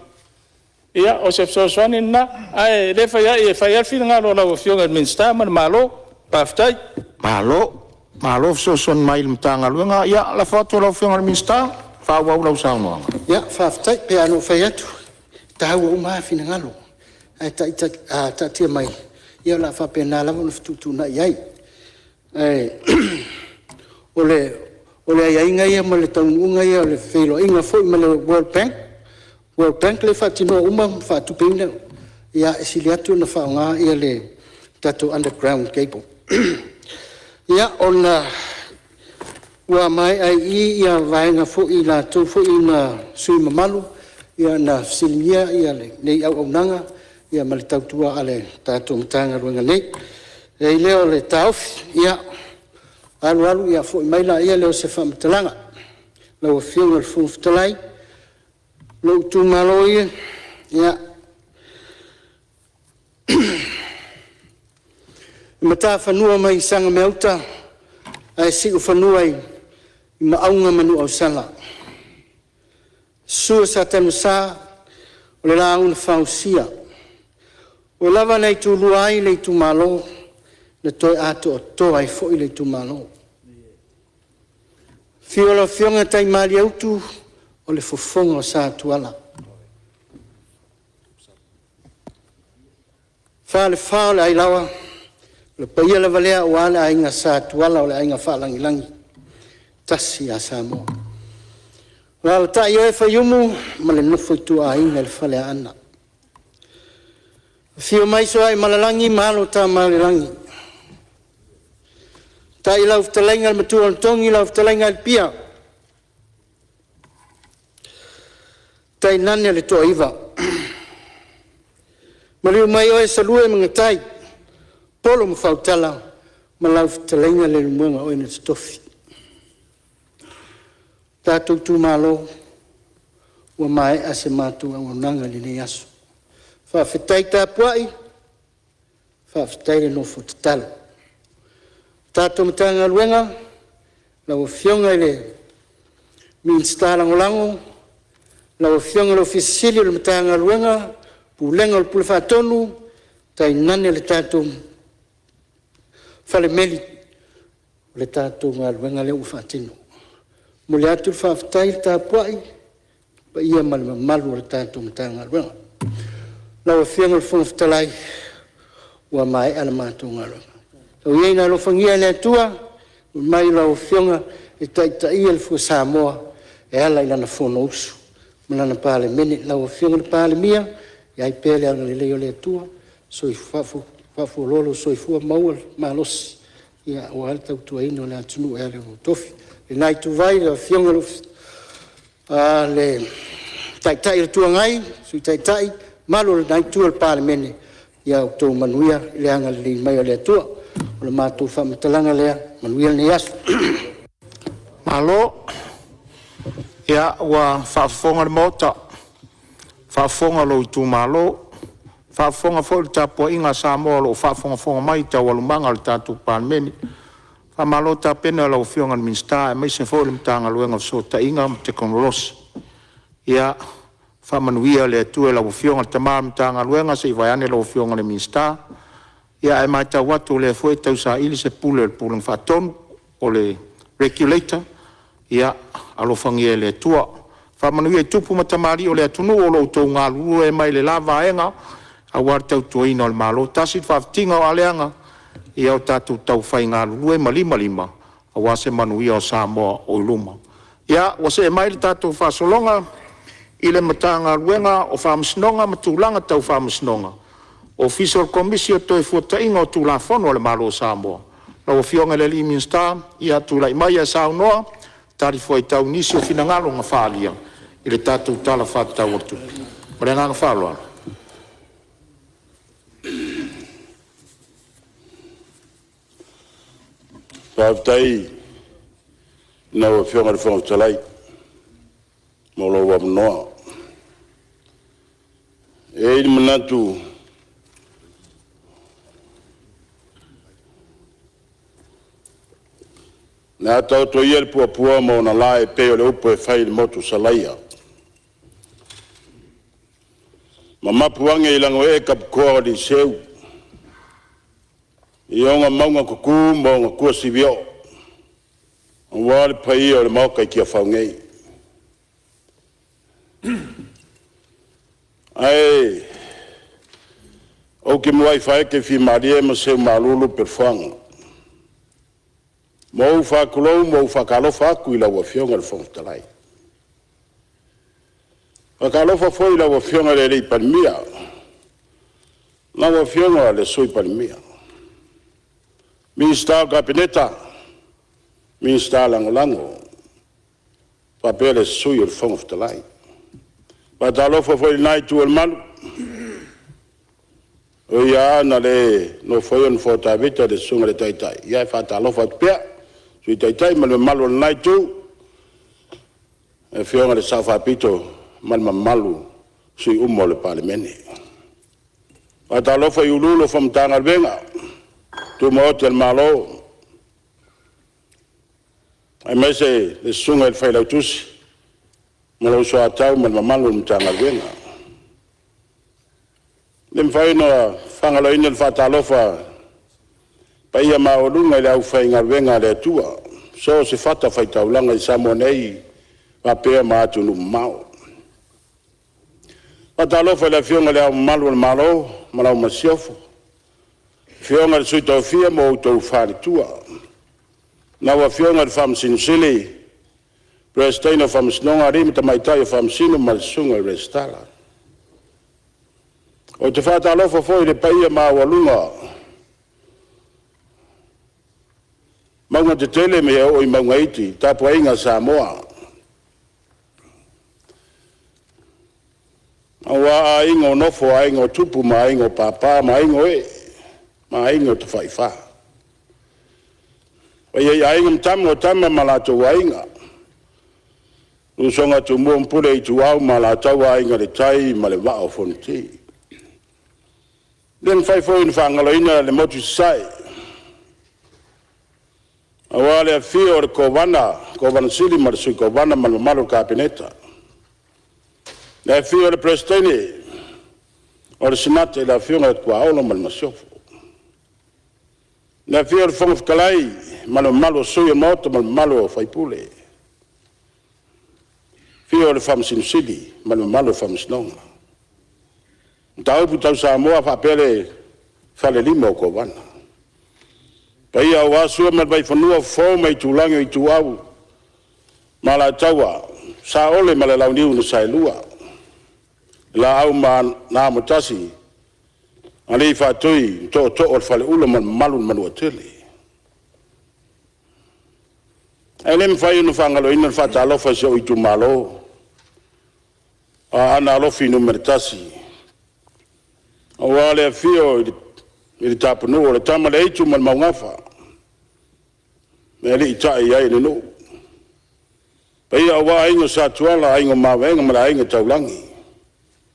ia o se fesoasoani lena. Ae le fai a'i, e fai lava le finagalo o lau Afioga i le Minisita ma le Malo. Faafetai. Malo, malo fesoasoani mai i le Matagaluega. Ia, lafo atu i lau Afioga i le Minisita e faaauau lau saunoaga. Ia, faafetai. E pei lava ona ou fai atu, e taua uma lava finagalo. Ae taatia mai o le a faapena lava ona fetuutuunai i ai. Ae o le aiaiga ia ma le taunuuga ia o le feiloaiga foi ma le World Bank, World Bank lea e faatinoina uma ma faatupeina. Ia, e sili atu ona faaaoga le tatou underground cable. Ia, ona ua maea ai i i vaega foi i latou foi na sui usufono mamalu na fesiligia lenei auaunaga ma le tautua a le tatou Matagaluega nei. Ona i ai lea o le taofi, ia, alu alu ia foi mai lea o se faamatalaga. Lau Afioga i le Fofoga Fetalai, lou itumalo e, ia, i matafanua mai Sagameauta ae siufanua i Maauga ma Nuuausala. Susu Sa Tanuvasa o le Laau na Fausia, ua lava na itulua ai le itumalo na toe atoatoa ai foi le itumalo. Afio lau Afioga Taimalieutu o le Fofoga o Sa Tuala, Falefa o le Ailaoa, o le paia lava lea aua le Aiga Sa Tuala o le Aiga Faalagilagi, tasi ia Samoa. Alaalatai oe Faiumu ma le nofo a ituaiga i le Faleaana. Afio mai Sooaemalelagi ma alo o Tamaalelagi, tai lau fetalaiga le Matuanatogi lau fetalaiga Alepia, tainane le Toaiva. Maliu mai oe Salue ma Gatai, Polo ma Fautala ma lau fetalaiga Leulumoega o oe na te tofi. Le tatou itumalo, ua maea se matou auaunaga i lenei aso. Faafetai tapuai, faafetai le nofo tatalo. Le tatou Matagaluega, lau Afioga i le Minisita Lagolago lau Afioga i le Ofisa Sili o le Matagaluega, Pulega o le Pule Faatonu tainane le tatou Falemeli, o le tatou galuega lea ua faatino. E momoli atu le faafetai tapuai i le paia ma le mamalu o le tatou Matagaluega. Lau Afioga i le Fofoga Fetalai, ua maea le matou galuega. Tau ia ina alofagia e le Atua lau Afioga e taitaia le fua Samoa e ala i lana Fonousu ma lana Palemene. Lau Afioga i le Palemia, i ai pea le agalelei o le Atua, faafualoa lou soifua maua le malosi aua le tautuaina o le atunuu e ala i lou tofi. I le la ituvai i lau Afioga i le Taitai o le Itu Agai, Sui Taitai, le mamalu o lena Itu o le Palemene, ia outou manuia i le agalelei mai o le Atua. O le matou faamatalaga lea, manuia lenei aso. Malo. Ia, ua faafofoga le Maota, faafofoga lou itumalo, faafofoga foi le tapuaiga a Samoa o lo o faafogafoga mai i taualumaga o le tatou Palemene. Faamalo tapena i lau Afioga i le Minisita aemaise foi o le Matagaluega o Fesootaiga ma Tekonolosi. Ia faamanuia le Atua i lau Afioga i le tama o le Matagaluega se i vaeane lau Afioga i le Minisita. Ia ae matau atu o lea foi e tausaili se pule o le Pulega Faatonu po o le Regulator, ia alofagia e le Atua. Faamanuia i tupu ma tamalii o le atunuu o lo o outou galulue mai le la vaega aua le tautuaina o le Malo. Tasi le faafitiga o aleaga, ia o tatou taufai galulue ma limalima aua se manuia o Samoa o i luma. Ia, ua see mai le tatou faasologa i le Matagaluega o Faamasinoga ma Tulaga Tau Faamasinoga, Ofisa o le Komisi o le Toefuataiga o Tulafono a le Malo o Samoa. Lau Afioga i le Minisita, ia tulai maia e saunoa e talifuaitau i nisi o finagalo na faaalia i le tatou Tala Faatatau o le Tupe. Ma le agaga faaaloalo. Faafetai i lau Afioga i le Fofoga Fetalai mo lou avanoa. E i ai le manatu o le a taoto ia le puapua ma ona lae pei o le upu e fai i le motu o Salaia, ma mapu ane i lagoee taputoa o aliiseu i ona mauga tutu ma ona tuasivi oo, aua le paia o le Maota i Tiafau nei. Ae ou te muai faaetefimalie ma seumalulu le ma ou faatulou ma ou faatalofa atu i lau Afioga i le Fofoga Fetalai. E faatalofa foi i lau Afioga i le Palemia, lau Afioga i le Sui Palemia. Minisita o le Kapeneta, Minisita Lagolago faapea le Sui o le Fofoga Fetalai. E faatalofa foi i lena Itu o le Malu, e ui lava ina le nofoia le nofoa o Tavita i le susuga i le Taitai, ae faatalofa atu pea i le Sui Taitai ma le mamalu o lena Itu, le Afioga i le Sao Faapito ma le mamalu o sui usufono uma o le Palemene. E faatalofa i Ofisa Sili o Pulega o Matagaluega Tumaoti a le Malo, aemaise le Susuga i le Failautusi ma lou Soatau ma le mamalu o le Matagaluega. E le mafai ona faagaloina le faatalofa i le paia maualuga i le aufaigaluega a le Atua i so o se fatafaitaulaga i Samoa nei faapea ma atunuu mamao. E faatalofa i le Afioga i Le Ao Mamalu o le Malo ma lau Masiofo, le Afioga i le Sui Tofia ma outou faletua, lau Afioga i le Faamasino Sili, Peresetene o le Faamasinoga, Alii ma Tamaitai Faamasino ma le Susuga i le Resitara. Ou te faatalofa foi i le paia maualuga o mauga tetele seia oo i mauga iti, le tapuaiga a Samoa, aua Aiga o Nofo, Aiga o Tupu ma Aiga o Papa ma Aiga o Ee, ma Aiga o Tafaifa. Le paia i Aiga ma Tama, o Tama ma o latou Aiga, le usoga a Tumua ma Pule, Ituau ma Alataua, Aiga i le Tai ma le Vaa o Fonoti. E le mafai foi ona faagaloina le motu i Sasae, aua le afio o le Kovana, Kovana Sili ma le Sui Kovana ma le mamalu o le Kapeneta, le afio o le Peresetene o le Senate, le Afioga ia Tuaolo ma le Masiofo. Le afio o le Fofoga Fetalai ma le mamalu o sui o le Maota ma le mamalu o sui usufono. Afio le Faamasino Sili ma le mamalu o le Faamasinoga. O Mataupu Tau Samoa faapea le Falelima o Kovana. O paia aua Sua ma le Vaifanua, Fofo ma Aitulagi, Ituau ma Alataua, Saole ma le Launiu na Saelua, le Laau na Amotasi, Alii Faatui o Tootoo o le Faleula ma le mamalu i le Manuatele. Ae le mafai ona faagaloina le faatalofa i si ou itumalo o Aana Alofi Nu.1, aua le afio i le Tapunuu, o le Tama a le Aitu ma le Maugafa na aliitai i ai le nuu, le paia aua Aiga Sa Tuala, Aiga o Mavaega ma le Aiga Taulagi,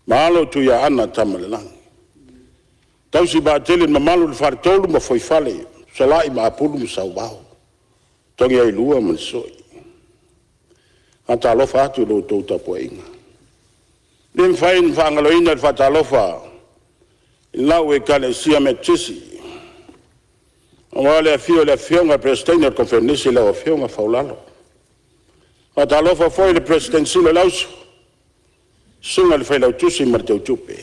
ma alo o Tuiaana Tamaalelagi, e tausi vaatele e le mamalu i le Faletolu ma Fuaifale, Fesolai ma Apulu ma Sauao, Togiailua ma Soi. E faatalofa atu i la outou tapuaiga. E le mafai ona faagaloina le faatalofa i lau Ekalesia Metotisi, aua le afio o le Afioga i le Peresetene o le Koneferenisi lau Afioga Faulalo. E faatalofa foi i le Peresetene Sili o le Auso, susuga i le Failautusi ma le Teutupe. Le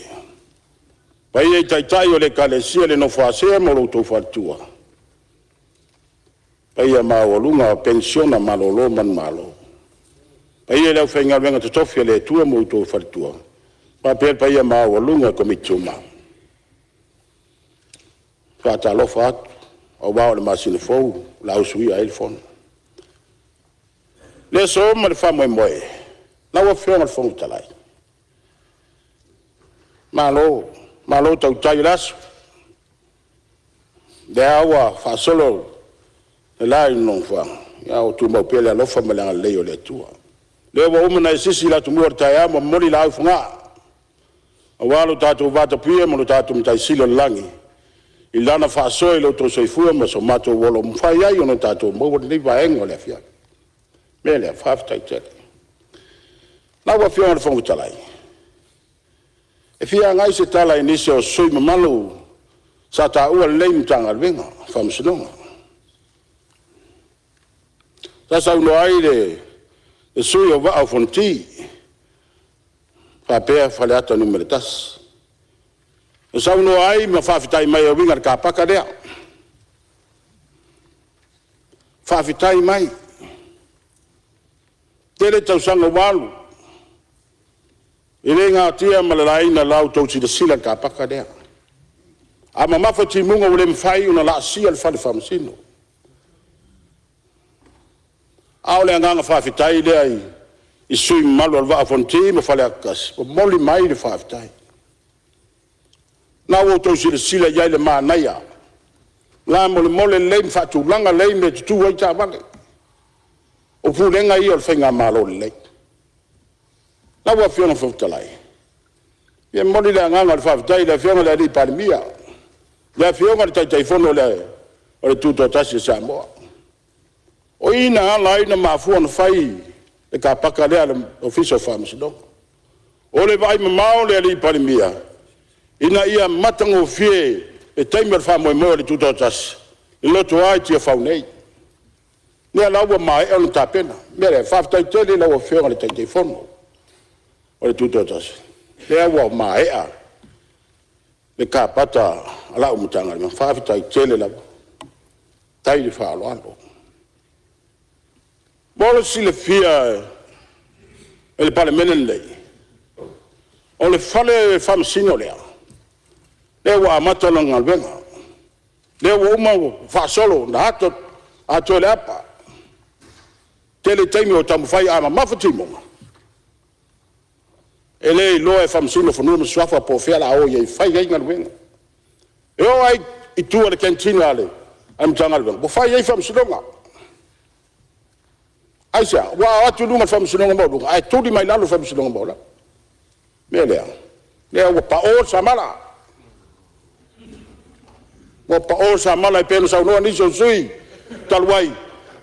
paia i Taitai o le Ekalesia i le nofo a Sea ma lo outou faletua, le paia maualuga o Penisiona malolo manumalo. Le paia i le aufaigaluega totofi a le Atua ma outou faletua, faapea le paia maualuga i le Komiti Tumau. E faatalofa atu aua o le masina fou o le a usuia ai le Fono. O le aso ma le faamoemoe, lau Afioga i le Fofoga Fetalai, malo, malo tautai o le aso. O lea lava ua faasolo le la i le nofoaga, a o tumau pea le alofa ma le agalelei o le Atua. O lea ua uma ona e sisi le atumua o le taeao ma momoli laau i Fogaa aua lo tatou vatapuia ma lo tatou Matai Sili i le lagi i Lana faasoa i lo outou soifua ma so matou ola ua mafai ai ona tatou maua lenei vaega o le afiafi. O le mea lea, faafetai tele. Lau Afioga i le Fofoga Fetalai, e fia agai se tala i nisi o sui usufono mamalu sa taua lenei Matagaluega o Faamasinoga. Sa saunoa ai le sui usufono o le Vaa o Fonoti faapea Faleata 1. Na saunoa ai ma faafetai mai e uiga i le car paka lea. Faafetai mai. Tele tausaga ua alu, e le natia ma le laina i la outou silasila i le car paka lea. A mamafa timuga ua le mafai ona laasia le fale faamasino. A o le agaga faafetai lea i sui usufono mamalu o le Vaa o Fonoti ma Faleata 1, momoli mai le faafetai. O lena ua outou silasila i ai i le manaia, lamolemole lelei ma faatulaga lelei mea e tutu ai taavale. O pulega ia o le faigamalo lelei. Lau Afioga i le Fofoga Fetalai, e momoli le agaga o le faafetai i le Afioga i le Palemia, le Afioga i le Taitaifono o le Tutoatasi o Samoa. O i na ala ai ona mafua ona fai le car paka lea a le Ofisa o Faamasinoga. O le vaaimamao o le Palemia, ina ia matagofie le taimi o le faamoemoe o le Tutoatasi, e alu atu lava i Tiafau nei. O lea la ua maea ona tapena. O le mea lea, faafetai tele i lau Afioga i le Taitaifono o le Tutoatasi, o lea ua maea le kapata a lau Matagaluega, faafetai tele lava. Faafetai le faaaloalo. Mo le silafia e le Palemene lenei, o le fale faamasino lea, lea ua amata lana galuega, lea ua uma ona faasolo ona atoa le apa. E tele taimi o taumafai a mamafa timuga, e le iloa e Faamasino o Fanua ma Suafa po o fea o le a o i ai e fai ai galuega. E oo lava i tua i le canteen a le Matagaluega, ua fai ai faamasinoga. Aisea? Aua a o atu i luga i le faamasinoga maualuga, ae tuli mai lalo i le faamasinoga maualalo. O le mea lea, o lea ua pao le samala, ua pao le samala e pei ona saunoa nisi o sui usufono talu ai,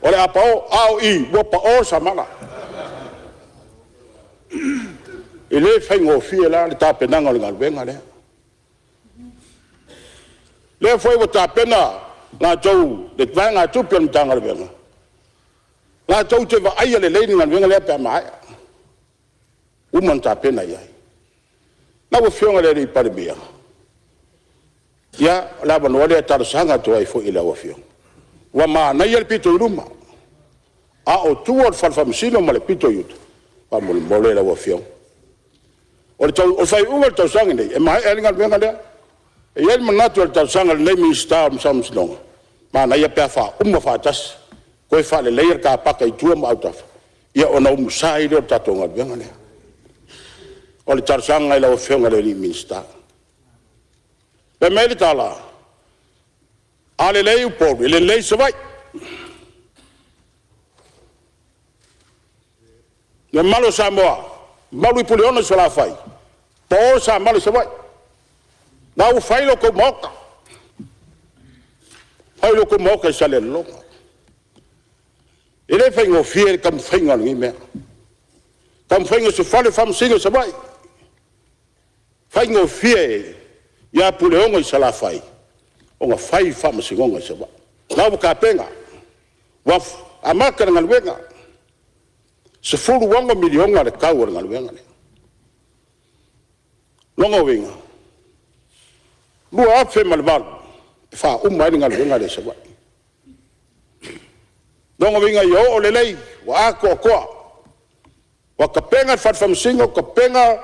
o le a pao, a o i, ua pao le samala. E le faigofie la le tapenaga o le galuega lea. O lea foi ua tapena latou le vaegatupe a le Matagaluega, latou te vaaia lelei le galuega lea pe a maea, ua uma ona tapena i ai. Lau Afioga i le Palemia, ia, o le avanoa lea e talosaga atu ai foi i lau Afioga, ua manaia le pito i luma, a o tua o le Fale Faamasino ma le pito i uta, faamolemole lau Afioga. O le faaiuga o le tausaga lenei e maea ai le galuega lea. E i ai le manatu o le talosaga a lenei Minisita o Faamasinoga, manaia pe a faauma faatasi, toe faaleleia le car paka i tua ma autafa, ia ona umusa ai lea o le tatou galuega lea. O le talosaga i lau Afioga i le Minisita. Fai mai le tala, a lelei Upolu, e lelei Savaii. Le mamalu o Samoa, malu i Puleono i Salafai, po le samala i Savaii, o la ua fai lo outou Maota, fai lo outou Maota i Salelologa. E le faigofie le taumafaiga o lenei mea, taumafaiga o se fale faamasino i Savaii. E faigofie ia Puleono i Salafai ona fai faamasinoga i Savaii. O la ua tapena, ua amata le galuega, e $16 miliona le tau o le galuega lea. O lona uiga, 2008 e faauma ai le galuega lea i Savaii. O lona uiga ia oo lelei, ua atoatoa, ua tapena le Fale Faamasino, tapena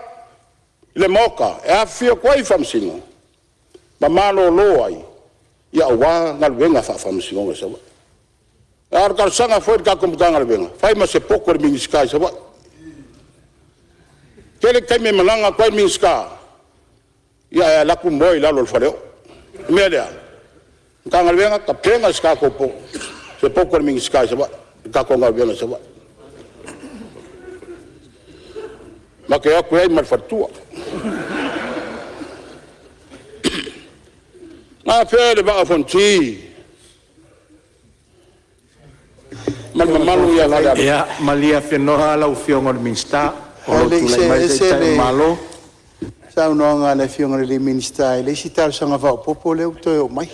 le Maota e afifio atu ai Faamasino ma malolo ai, aua galuega faa-Faamasinoga i Savaii. A o le talosaga foi i le tatou Matagaluega, fai ma se poto i le Minisita i Savaii. E tele taimi e malaga atu ai le Minisita, ae alu atu moe i lalo o le faleoo. O le mea lea, Matagaluega, tapena se poto a le Minisita i Savaii i le tatou galuega i Savaii. Ma te o atu ai ma le faletua. Na afea e le Vaa o Fonoti ma le mamalu ia Falealupo... Ia malie afenoa lau Afioga i le Minisita o lo o Ae le i tulai see mai le ese Taitai o le le Malo. saunoaga a le Afioga i le Minisita i le isi talosaga faaopoopo lea ua toe oo mai.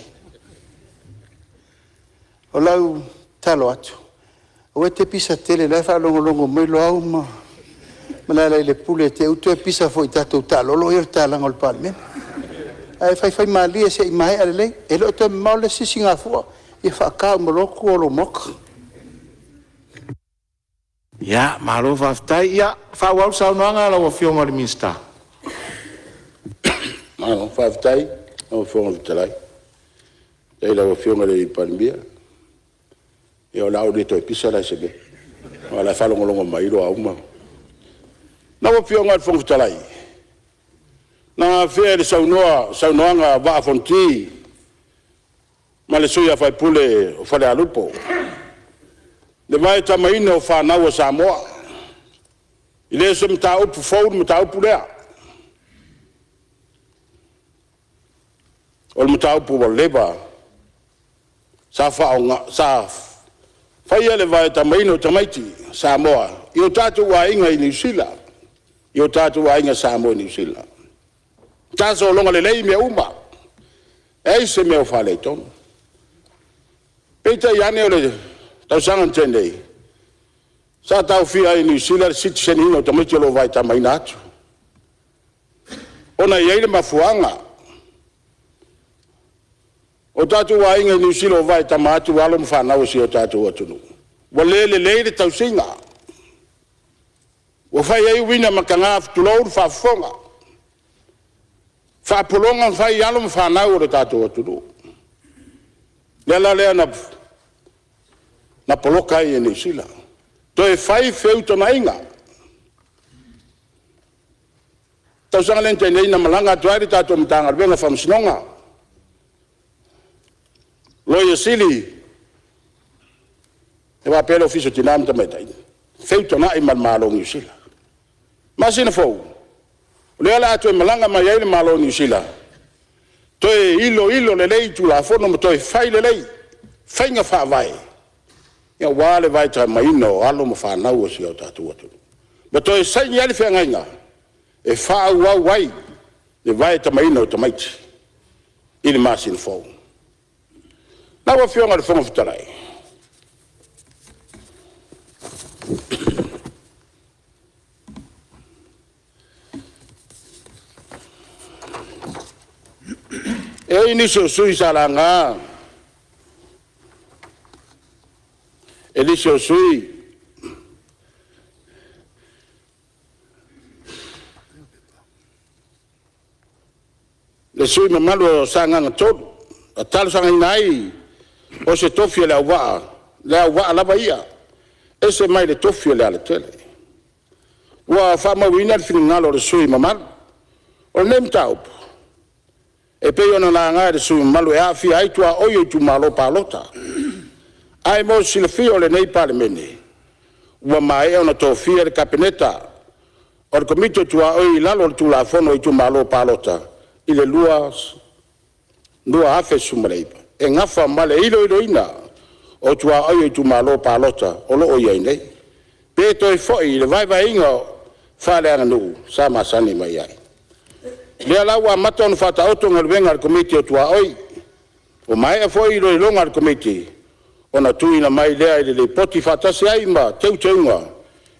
O lau tatalo atu, aua e te pisa tele o la e faalogologo mai Loau ma Lealailepule i te i ua toe pisa foi i tatou taalolo ia i le tatalaga o le Palemene. Ae faifaimalie se i maea lelei. E le o toe mamao le isi sisigafua, ia faata uma loa tua o lou maota. Ia, malo faafetai. Ia faaauau le saunoaga a lau Afioga i le Minisita. Malo faafetai Lau Afioga i le Fofoga Fetalai. Faafetai i lau Afioga i le Palemia. Ia o le a ou le toe pisa la i se mea, aua o la e faalogologo mai Loau ma… Lau Afioga i le Fofoga Fetalai, na afea i le saunoaga a Vaa o Fonoti ma le sui usufono o Falealupo le vaetamaina o fanau a Samoa. E le o se mataupu fou le mataupu lea. O le mataupu ua leva. Sa faia le vaetamaina o tamaiti Samoa i o tatou aiga i Niu Sila, i o tatou aiga Samoa i Niu Sila. Sa sologa lelei mea uma, leai se mea o faaletonu. Peitai ane o le tausaga na tea nei, sa taofia ai e Niu Sila le sitiseniina o tamaiti o lo o vaetamaina atu, ona e i ai le mafuaaga. O tatou aiga i Niu Sila o vaetama atu alo ma fanau a si o tatou atunuu, ua le lelei le tausiga, ua fai ai uiga mataga tulou le faafofoga, faapologa fai i alo ma fanau a lo tatou atunuu. O le ala lea na poloka ai e Niu Sila, toe fai feutanaiga. O le tausaga lea na tea nei na malaga atu ai le tatou Matagaluega o Faamasinoga, Loia Sili faapea le Ofisa o Tina ma Tamaitai, feutanai ma le Malo o Niu Sila. Masina fou, o lea o le a toe malaga mai ai le Malo o Niu Sila, toe iloilo lelei Tulafono ma toe fai lelei faiga faavae aua le vaetamaina o alo ma fanau a si o tatou atunuu, ma toe saini ai le feagaiga e faaauau ai le vaetamaina o tamaiti i le masina fou. Lau Afioga i le Fofoga Fetalai, e i ai nisi o sui usufono sa laga e nisi o sui usufono le sui usufono mamalu o Sagaga 3, na talosagaina ai o se tofi o Leauvaa, Leauvaa lava ia, e ese mai le tofi o Lealatele. Ua faamauina le finagalo o le sui usufono mamalu. O lenei mataupu e pei ona laga e le sui usufono mamalu e aafia ai tuaoi o itumalo palota. Ae mo le silafia e lenei Palemene, ua maea ona tofia le Kapeneta o le Komiti o Tuaoi i lalo o le Tulafono o Itumalo Palota i le 2019, e nafa ma le iloiloina o tuaoi o itumalo palota o lo o i ai nei, pe toe foi i le vaevaeina faaleaganuu sa masani mai ai. O lea la ua amata ona faataoto galuega a le Komiti o Tuaoi. Ua maea foi iloiloga a le Komiti, ona tuuina mai lea o le Lipoti faatasi ai ma Teuteuga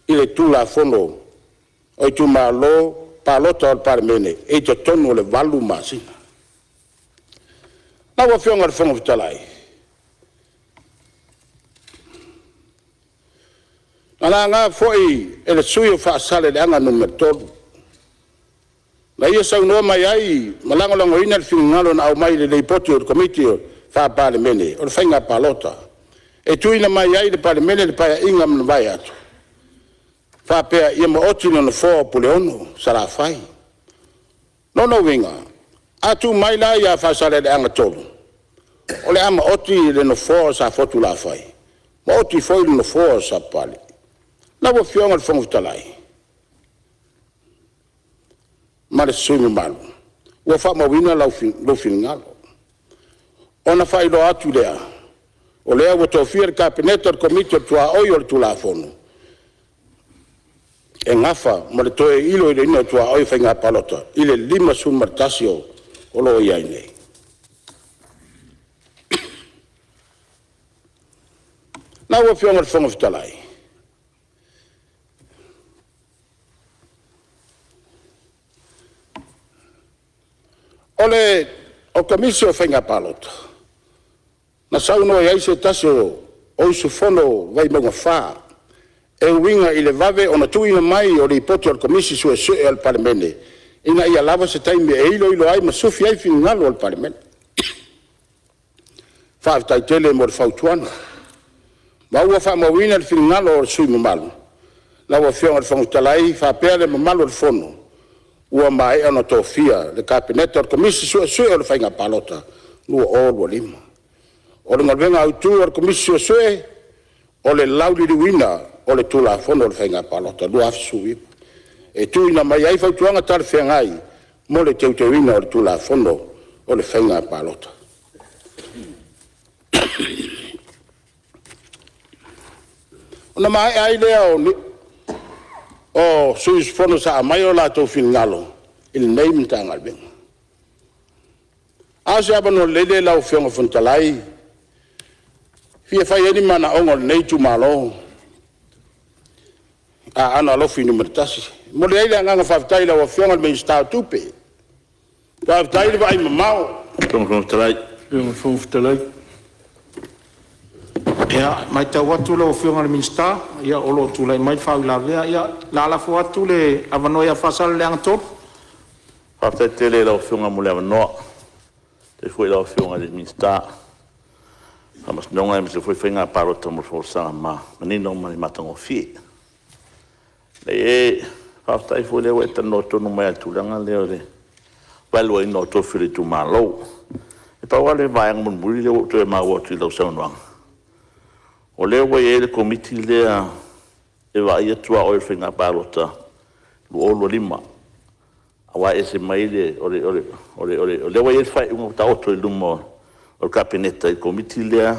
i le Tulafono o Itumalo Palota o le Palemene i totonu o le 8 masina. Lau Afioga i le Fofoga Fetalai, na laga foi e le sui usufono mo Faasaleleaga 3, na ia saunoa mai ai ma lagolagoina le finagalo na aumai i le Lipoti a le Komiti Faa-Palemene o le Faiga Palota e tuuina mai ai i le Palemene le Paeaiga na mavae atu, faapea ia maoti le nofoa o Puleono i Salafai. O lona uiga, a tuu mai la ia Faasaleleaga 3, o le a maoti le nofoa o Safotulafai, maoti foi le nofoa o Sapapalii. Lau Afioga i le Fofoga Fetalai ma le sui usufono mamalu, ua faamauina lou finagalo. Ona faailoa atu lea, o lea ua tofia le Kapeneta i le Komiti o Tuaoi o le Tulafono e nafa ma le toe iloiloina o tuaoi o faiga palota i le 51 o lo o i ai nei. Lau Afioga i le Fofoga Fetalai, o le Komisi o Faiga Palota, na saunoa i ai se tasi o sui usufono o Vaimauga 4 e uiga i le vave ona tuuina mai o Lipoti a le Komisi Suesue a le Palemene. ina ia lava se taimi e iloilo ai ma sufi ai finagalo o le Palemene. Faafetai tele mo le fautuaga. Ma ua faamauina le finagalo o le sui usufono mamalu. Lau Afioga i le Fofoga Fetalai faapea le mamalu o le Fono, ua maea ona tofia le Kapeneta o le Komisi Suesue o le Faiga Palota 2025. O le galuega autu a le Komisi Suesue, o le lauliliuina o le Tulafono o Faiga Palota 2019, e tuuina mai ai fautuaga talafeagai mo le teuteuina o le Tulafono o le Faiga Palota. Ona maea ai lea o sui usufono sa aumai o latou finagalo i lenei Matagaluega. A o se avanoa lelei lenei lau Afioga i le Fofoga Fetalai e fia fai ai ni manaoga o lenei itumalo Aana Alofi Nu.1. E momoli ai le agaga faafetai i lau Afioga i le Minisita o Tupe, faafetai le vaaimamao. Ia, e matau atu lau Afioga i le Minisita o lo o tulai mai le faauilavea. Ia, o le a lafo atu le avanoa ia Faasaleleaga 3. Faafetai tele i lau Afioga mo le avanoa. Faafetai foi i lau Afioga i le Minisita o Faamasinoga aemaise foi o Faiga Palota mo le folasaga manino ma le matagofie. E faafetai foi o lea ua e talanoa tonu mai lava i le tulaga lea o le value ina o tofi o le itumalo. E pau lava le vaega mulimuli lea ua ou toe maua atu i lau saunoaga, o lea ua i ai le Komiti lea e vaaia tuaoi o le Faiga Palota 2025, aua e ese mai le… o lea ua i ai le faaiuga ua taoto i luma o le Kapeneta i le Komiti lea,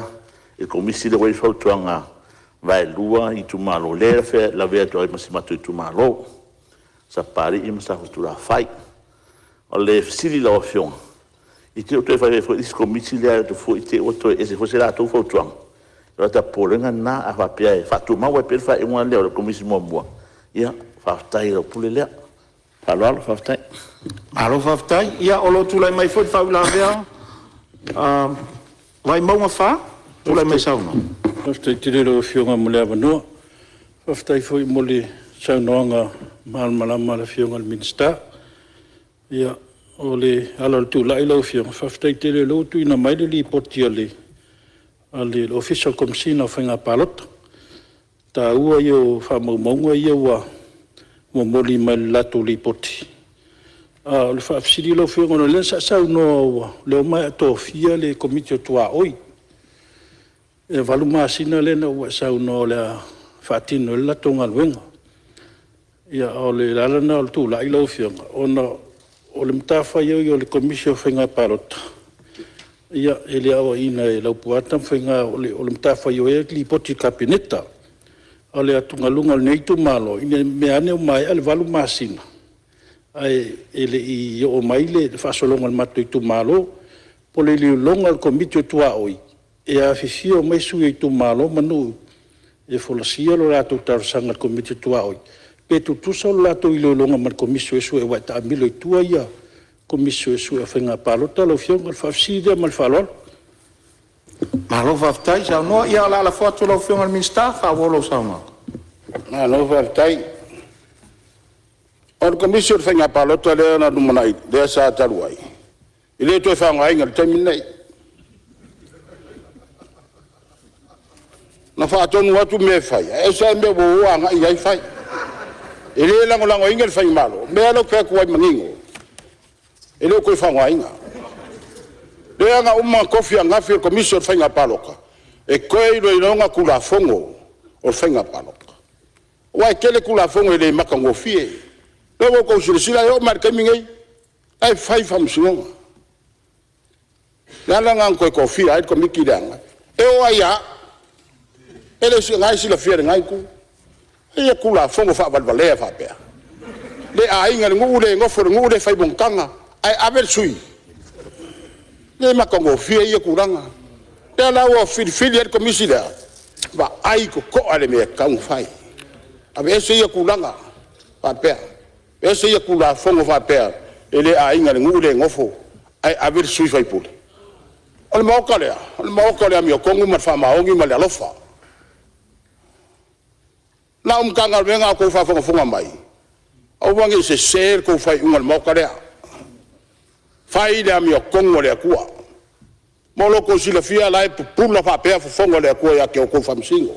le Komisi lea ua i ai le fautuaga vaelua itumalo, lea e lavea atu ai ma si o matou itumalo, Sapapalii ma Safotulafai. O le fesili i lau Afioga, i te i ua toe fai ai foi le isi Komisi lea i te i ua toe ese foi se latou fautuaga? O lota popolega lena. A faapea e faatumau ai pea le faaiuga lea o le Komisi muamua, ia faafetai i lau pule lea. Ma le faaaloalo faafetai. Malo faafetai. Ia o lo o tulai mai foi le faauilavea a Vaimauga 4, tulai mai e saunoa. Faafetai tele i lau Afioga mo le avanoa. Faafetai foi mo le saunoaga malamalama a le Afioga i le Minisita. Ia, o le ala o le tulai lau Afioga, faafetai tele o lea ua tuuina mai le Lipoti a le Ofisa o le Komesina o Faiga Palota. O le taua ia o faamaumauga ia ua momoli mai i le latou Lipoti. A o le faafesili lau Afioga ona o lea sa e saunoa o lea ua maea tofia le Komiti o Tuaoi, e 8 masina lea ina ua e saunoa o le a faatino ai le latou galuega. Ia o le ala lena o le tulai lau Afioga, ona o le matafaioi a le Komisi o Faiga Palota, e le aoaiina e Laupua Tamafaiga, o le matafaioi lava e lipoti i le Kapeneta. A o le atugaluga o lenei itumalo, ina ne i meaane ua maea le 8 masina ae le i oo mai le faasologa i le matou itumalo. Po o le iloiloga a le Komiti o Tuaoi, e afifio mai sui o itumalo ma nuu e folasia le latou talosaga i le Komiti o Tuaoi, pe tutusa le latou iloiloga ma le Komisi Suesue aua e taamilo i tua le Komisi Suesue o Faiga Palota lau Afioga. O le faafesili lea ma le faaaloalo. Malo faafetai saunoa. Ia o le a lafo atu i lau Afioga i le Minisita e faaauau lau saunoaga. Malo faafetai. O le Komisi o le Faiga Palota lea na lumanai, lea sa talu ai, e le toe faaaogaina i le taimi lenei. Na faatonu atu mea e fai, ae ese lava mea ua o agai i ai fai. E le lagolagoina le faigamalo. O le mea lea ou te fai atu ai manino, e le o toe faaaogaina. Lea na uma ona tofi ananafi le Komisi o le Faiga Palota e toe iloiloina Tulafono o Faiga Palota, aua e tele Tulafono e le matagofie. O lea ua outou silasila e oo mai lava i le taimi lenei, o la e fai faamasinoga. O le ala lena na toe tofia ai le Komiti lea ananafi. E oo lava ia au, o lena e silafia e lena Itu, e Tulafono faavalevalea faapea, le aiga i le nuu, le nofo i le nuu, le fai monotaga, ae ave le sui. E le matagofie ia tulaga. O lea la ua filifili ai le Komisi lea, vaai totoa i le mea e tatau ona fai. Aveese ia tulaga faapea, aveese ia Tulafono faapea, e le aiga i le nuu le nofo ae ave le sui usufono. O le Maota lea, o le Maota o le amiotonu ma le faamaoni ma le alofa. O lau Matagaluega a outou faafogafoga mai, Aua ne i sese le tou faaiuga i le Maota lea. Fai le amiotonu a le Atua. Mo lo outou silafia o la e pupula faapea fofoga o le Atua ia te outou Faamasino.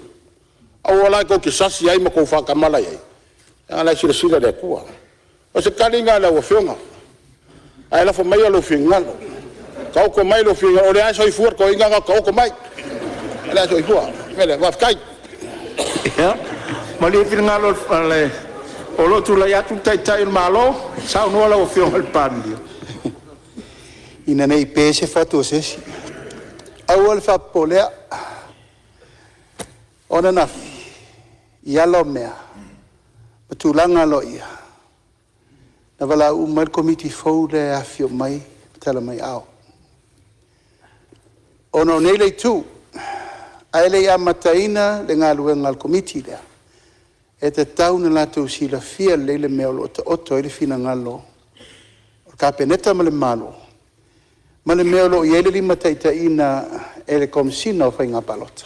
Aua la tou te sasi ai ma tou faatamala i ai, leaga o la e silasila le Atua. O se tali lena i lau Afioga, ae lafo maia lou finagalo, taoto mai lou finagalo, o lea lava e soifua le toeaina lena, taoto mai, o lea e soifua. O le mea lea, faafetai. Ia, malie le finagalo o lo o tulai atu le Taitai o le Malo. Saunoa lau Afioga i le Palemia. Ina ne i pe se fatu a se isi, aua le faapopole'a. O ananafi i ala o mea ma tulaga aloaia na valaau uma ai le Komiti fou lea e afifio mai ma tala mai aao. Ona o nei le itu, ae le i amataina le galuega a le Komiti lea, e tatau ona latou silafia lelei le mea o lo o taoto ai le finagalo o le Kapeneta ma le Malo, ma le mea o lo o i ai le limataitaiina e le Komesina o Faiga Palota.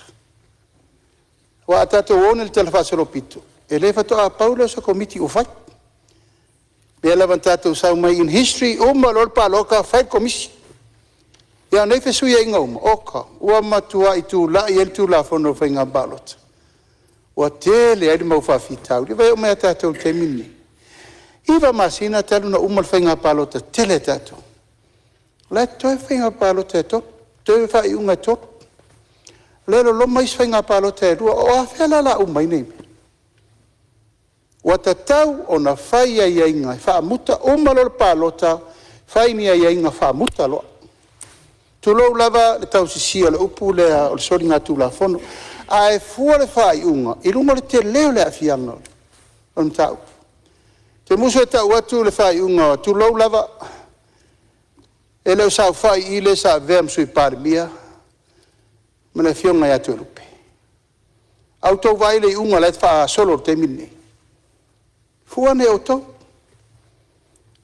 Aua a tatou o nei i le talafaasolopito, e le faatoa pau lea o se Komiti ua fai. O lea lava na tatou sau mai in history, uma loa le palota fai le komisi. A o nei fesuiaiga uma, oka, ua matuai tulai ai le Tulafono o Faiga Palota ua tele ai le mau faafitauli. Vaai oo mai ia tatou i le taimi lenei, e 9 masina talu ona uma le faiga palota tele a tatou, o la e totoe faiga palota e 3, toe faaiuga e 3. O lea e loloma isi faiga palota e 2. O afea la o le a uma ai nei mea? Ua tatau ona fai aiaiga e faamuta, uma loa le palota, fai ni aiaiga faamuta loa. Tulou lava le tausisia o le upu lea o le soligatulafono, ae fua le faaiuga i luga o le tele o le aafiaga o le mataupu. Ou te musu e tau atu le faaiuga, tulou lava, e le o saofai i i le sa avea ma Sui Palemia ma le Afioga ia Toelupe. A outou vaai i le iuga o la e faagasolo i le taimi lenei? Fua ane e outou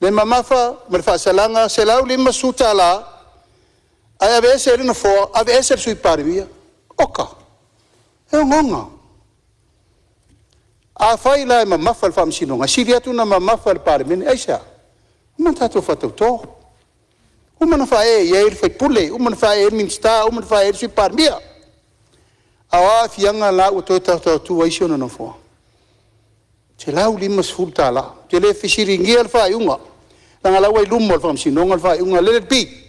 le mamafa ma le faasalaga, e $150 ae aveese ai le nofoa, aveese le Sui Palemia. Oka, e ogaoga. Afai la e mamafa i le Faamasinoga, e sili atu ona mamafa i le Palemene. Aisea? Ua uma ona tatou faatauto, uma ona faaee i ai le sui usufono, uma ona faaee i ai le Minisita, uma ona faaee i ai le Sui Palemia. A o a aafiaga la ua toe taotao atu ai isi ona nofoa? $150. Ou te le fesiligia le faaiuga, leaga o la e ua i luma o le Faamasinoga le faaiuga, let it be.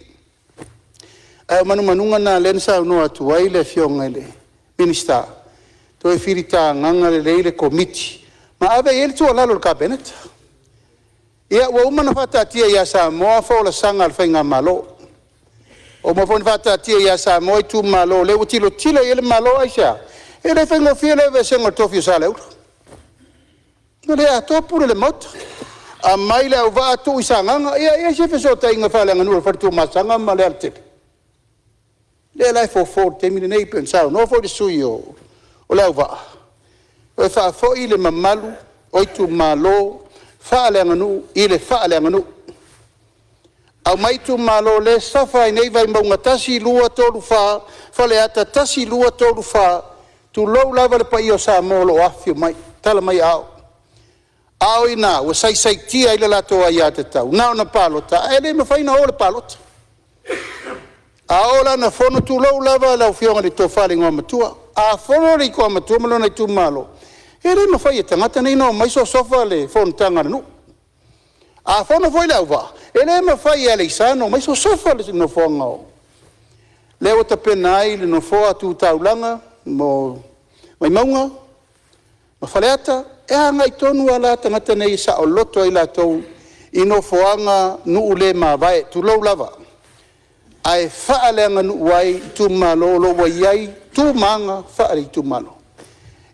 Ae o manumanuga lena o lea na saunoa atu ai le Afioga i le Minisita, toe filitagaga lelei le Komiti ma ave i ai le tuualalo i le Kapeneta. Ia ua uma ona faataatia ia Samoa folasaga a le faigamalo, ua uma foi ona faataatia ia Samoa itumalo o lea ua tilotilo i ai le Malo. Aisea? E le faigofie le aveesega o le tofi o Saleaula. Ua le atoa pule o le Maota. Aumai Leauvaa tuu i Sagaga. Ia e i ai se fesootaiga faaleaganuu a le fale Tuamasaga ma Lealatele? Lea la e fofo i le taimi lenei pei ona saunoa foi le sui usufono o Leauvaa, toe faafoi le mamalu o itumalo faaleaganuu i le faaleaganuu. Aumai itumalo o lea e suffer ai nei Vaimauga 1, 2, 3, 4, Faleata 1, 2, 3, 4, tulou lava le paia o Samoa o lo o afifio mai, tala mai aao. A o i ina ua saisaitia ai le latou aiatatau na ona palota ae le mafai ona o i le palota. A oo la ina fono, tulou lava lau Afioga i le Tofa i le Igoamatua, a fono le Igoamatua ma lona itumalo, e le mafai e tagata nei ona omai sosofa le fonotaga a le nuu. A fono foi Leauvaa, e le mafai e Aleisa ona omai sosofa le nofoaga o… Lea ua tapena ai le nofoa tu taulaga mo Vaimauga ma Faleata, e agai tonu lava la tagata nei e saoloto ai latou i nofoaga nuu le mavae, tulou lava, ae faaleaganuu ai itumalo o lo o ua i ai tu ma aga faaitumalo.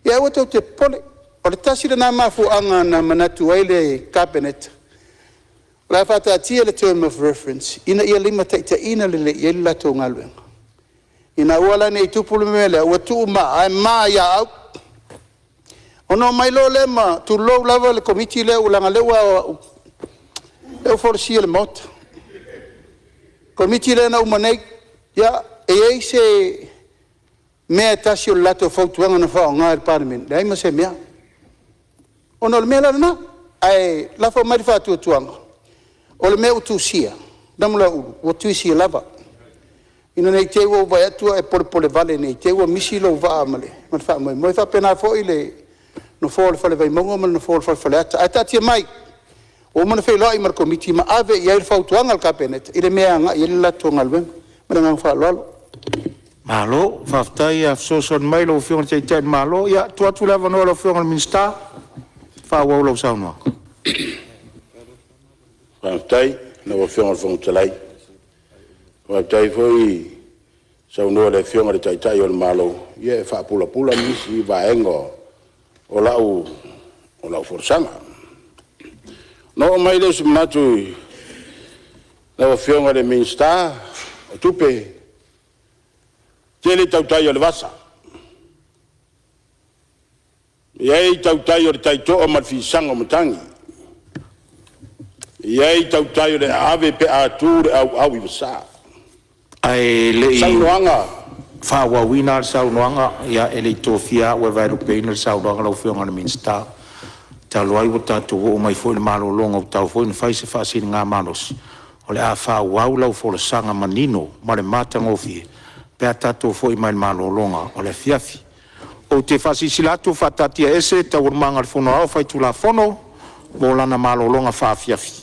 Ia aua tou te popole, o le tasi lena mafuaaga na manatu ai le Kapeneta, o le a faataatia le term of reference ina ia limataitaiina lelei i ai le latou galuega, ina ia aua la ne i tupu le mea lea, ua tuumaa ae ma ia au. Ona omai loa lea ma, tulou lava le Komiti lea leaga o lea ua folasia i le Maota, le Komiti lea na uma nei. Ia, e i ai se mea e tasi o le latou fautuaga na faaaoga e le Palemene? Leai ma se mea. Ona o le mea la lena. Ae lafo mai le faatuatuaga, o le mea ua tusia, Namulauulu, ua tusia lava, ina ne i te i ua ou vaai atu ua e polepole vale ne i te i ua misi lou vaa ma le faamoemoe. E faapena foi le nofoa o le Fale Vaimauga ma le nofoa o le Fale Faleata. Ae taatia mai, ua uma ona feiloai ma le Komiti ma ave i ai le fautuaga a le Kapeneta i le mea e agai i ai le latou galuega. Ma le agaga faaaloalo. Malo faafetai fesoasoani mai i lau Afioga i le Taitai o le Malo. Ia, tuu atu le avanoa i lau Afioga i le Minisita e faaauau lau saunoaga. Faafetai i lau Afioga i le Fofoga Fetalai, faafetai foi saunoa i le Afioga i le Taitai o le Malo e faapulapula nisi vaega o lau folasaga. Ona oo mai lea o se manatu i lau Afioga i le Minisita o Tupe, e tele tautai o le vasa. E i ai tautai o le taitoa ma le fisaga o matagi, e i ai tautai o le aave pe a tu le auau i le vasa. Ae le i Saunoaga faaauauina le saunoaga, e le i tofia au e vaelupeina le saunoaga lau Afioga i le Minisita. Talu ai ua tatou oo mai foi i le malologa ua tatau foi ona fai se faasiligamalosi, o le a faaauau lau folasaga manino ma le matagofie pe a tatou foi mai le malologa o le afiafi. Ou te faasilasila atu ua faataatiaese Taualumaga a le Fono Aoao Faitulafono mo lana malologa faafiafi.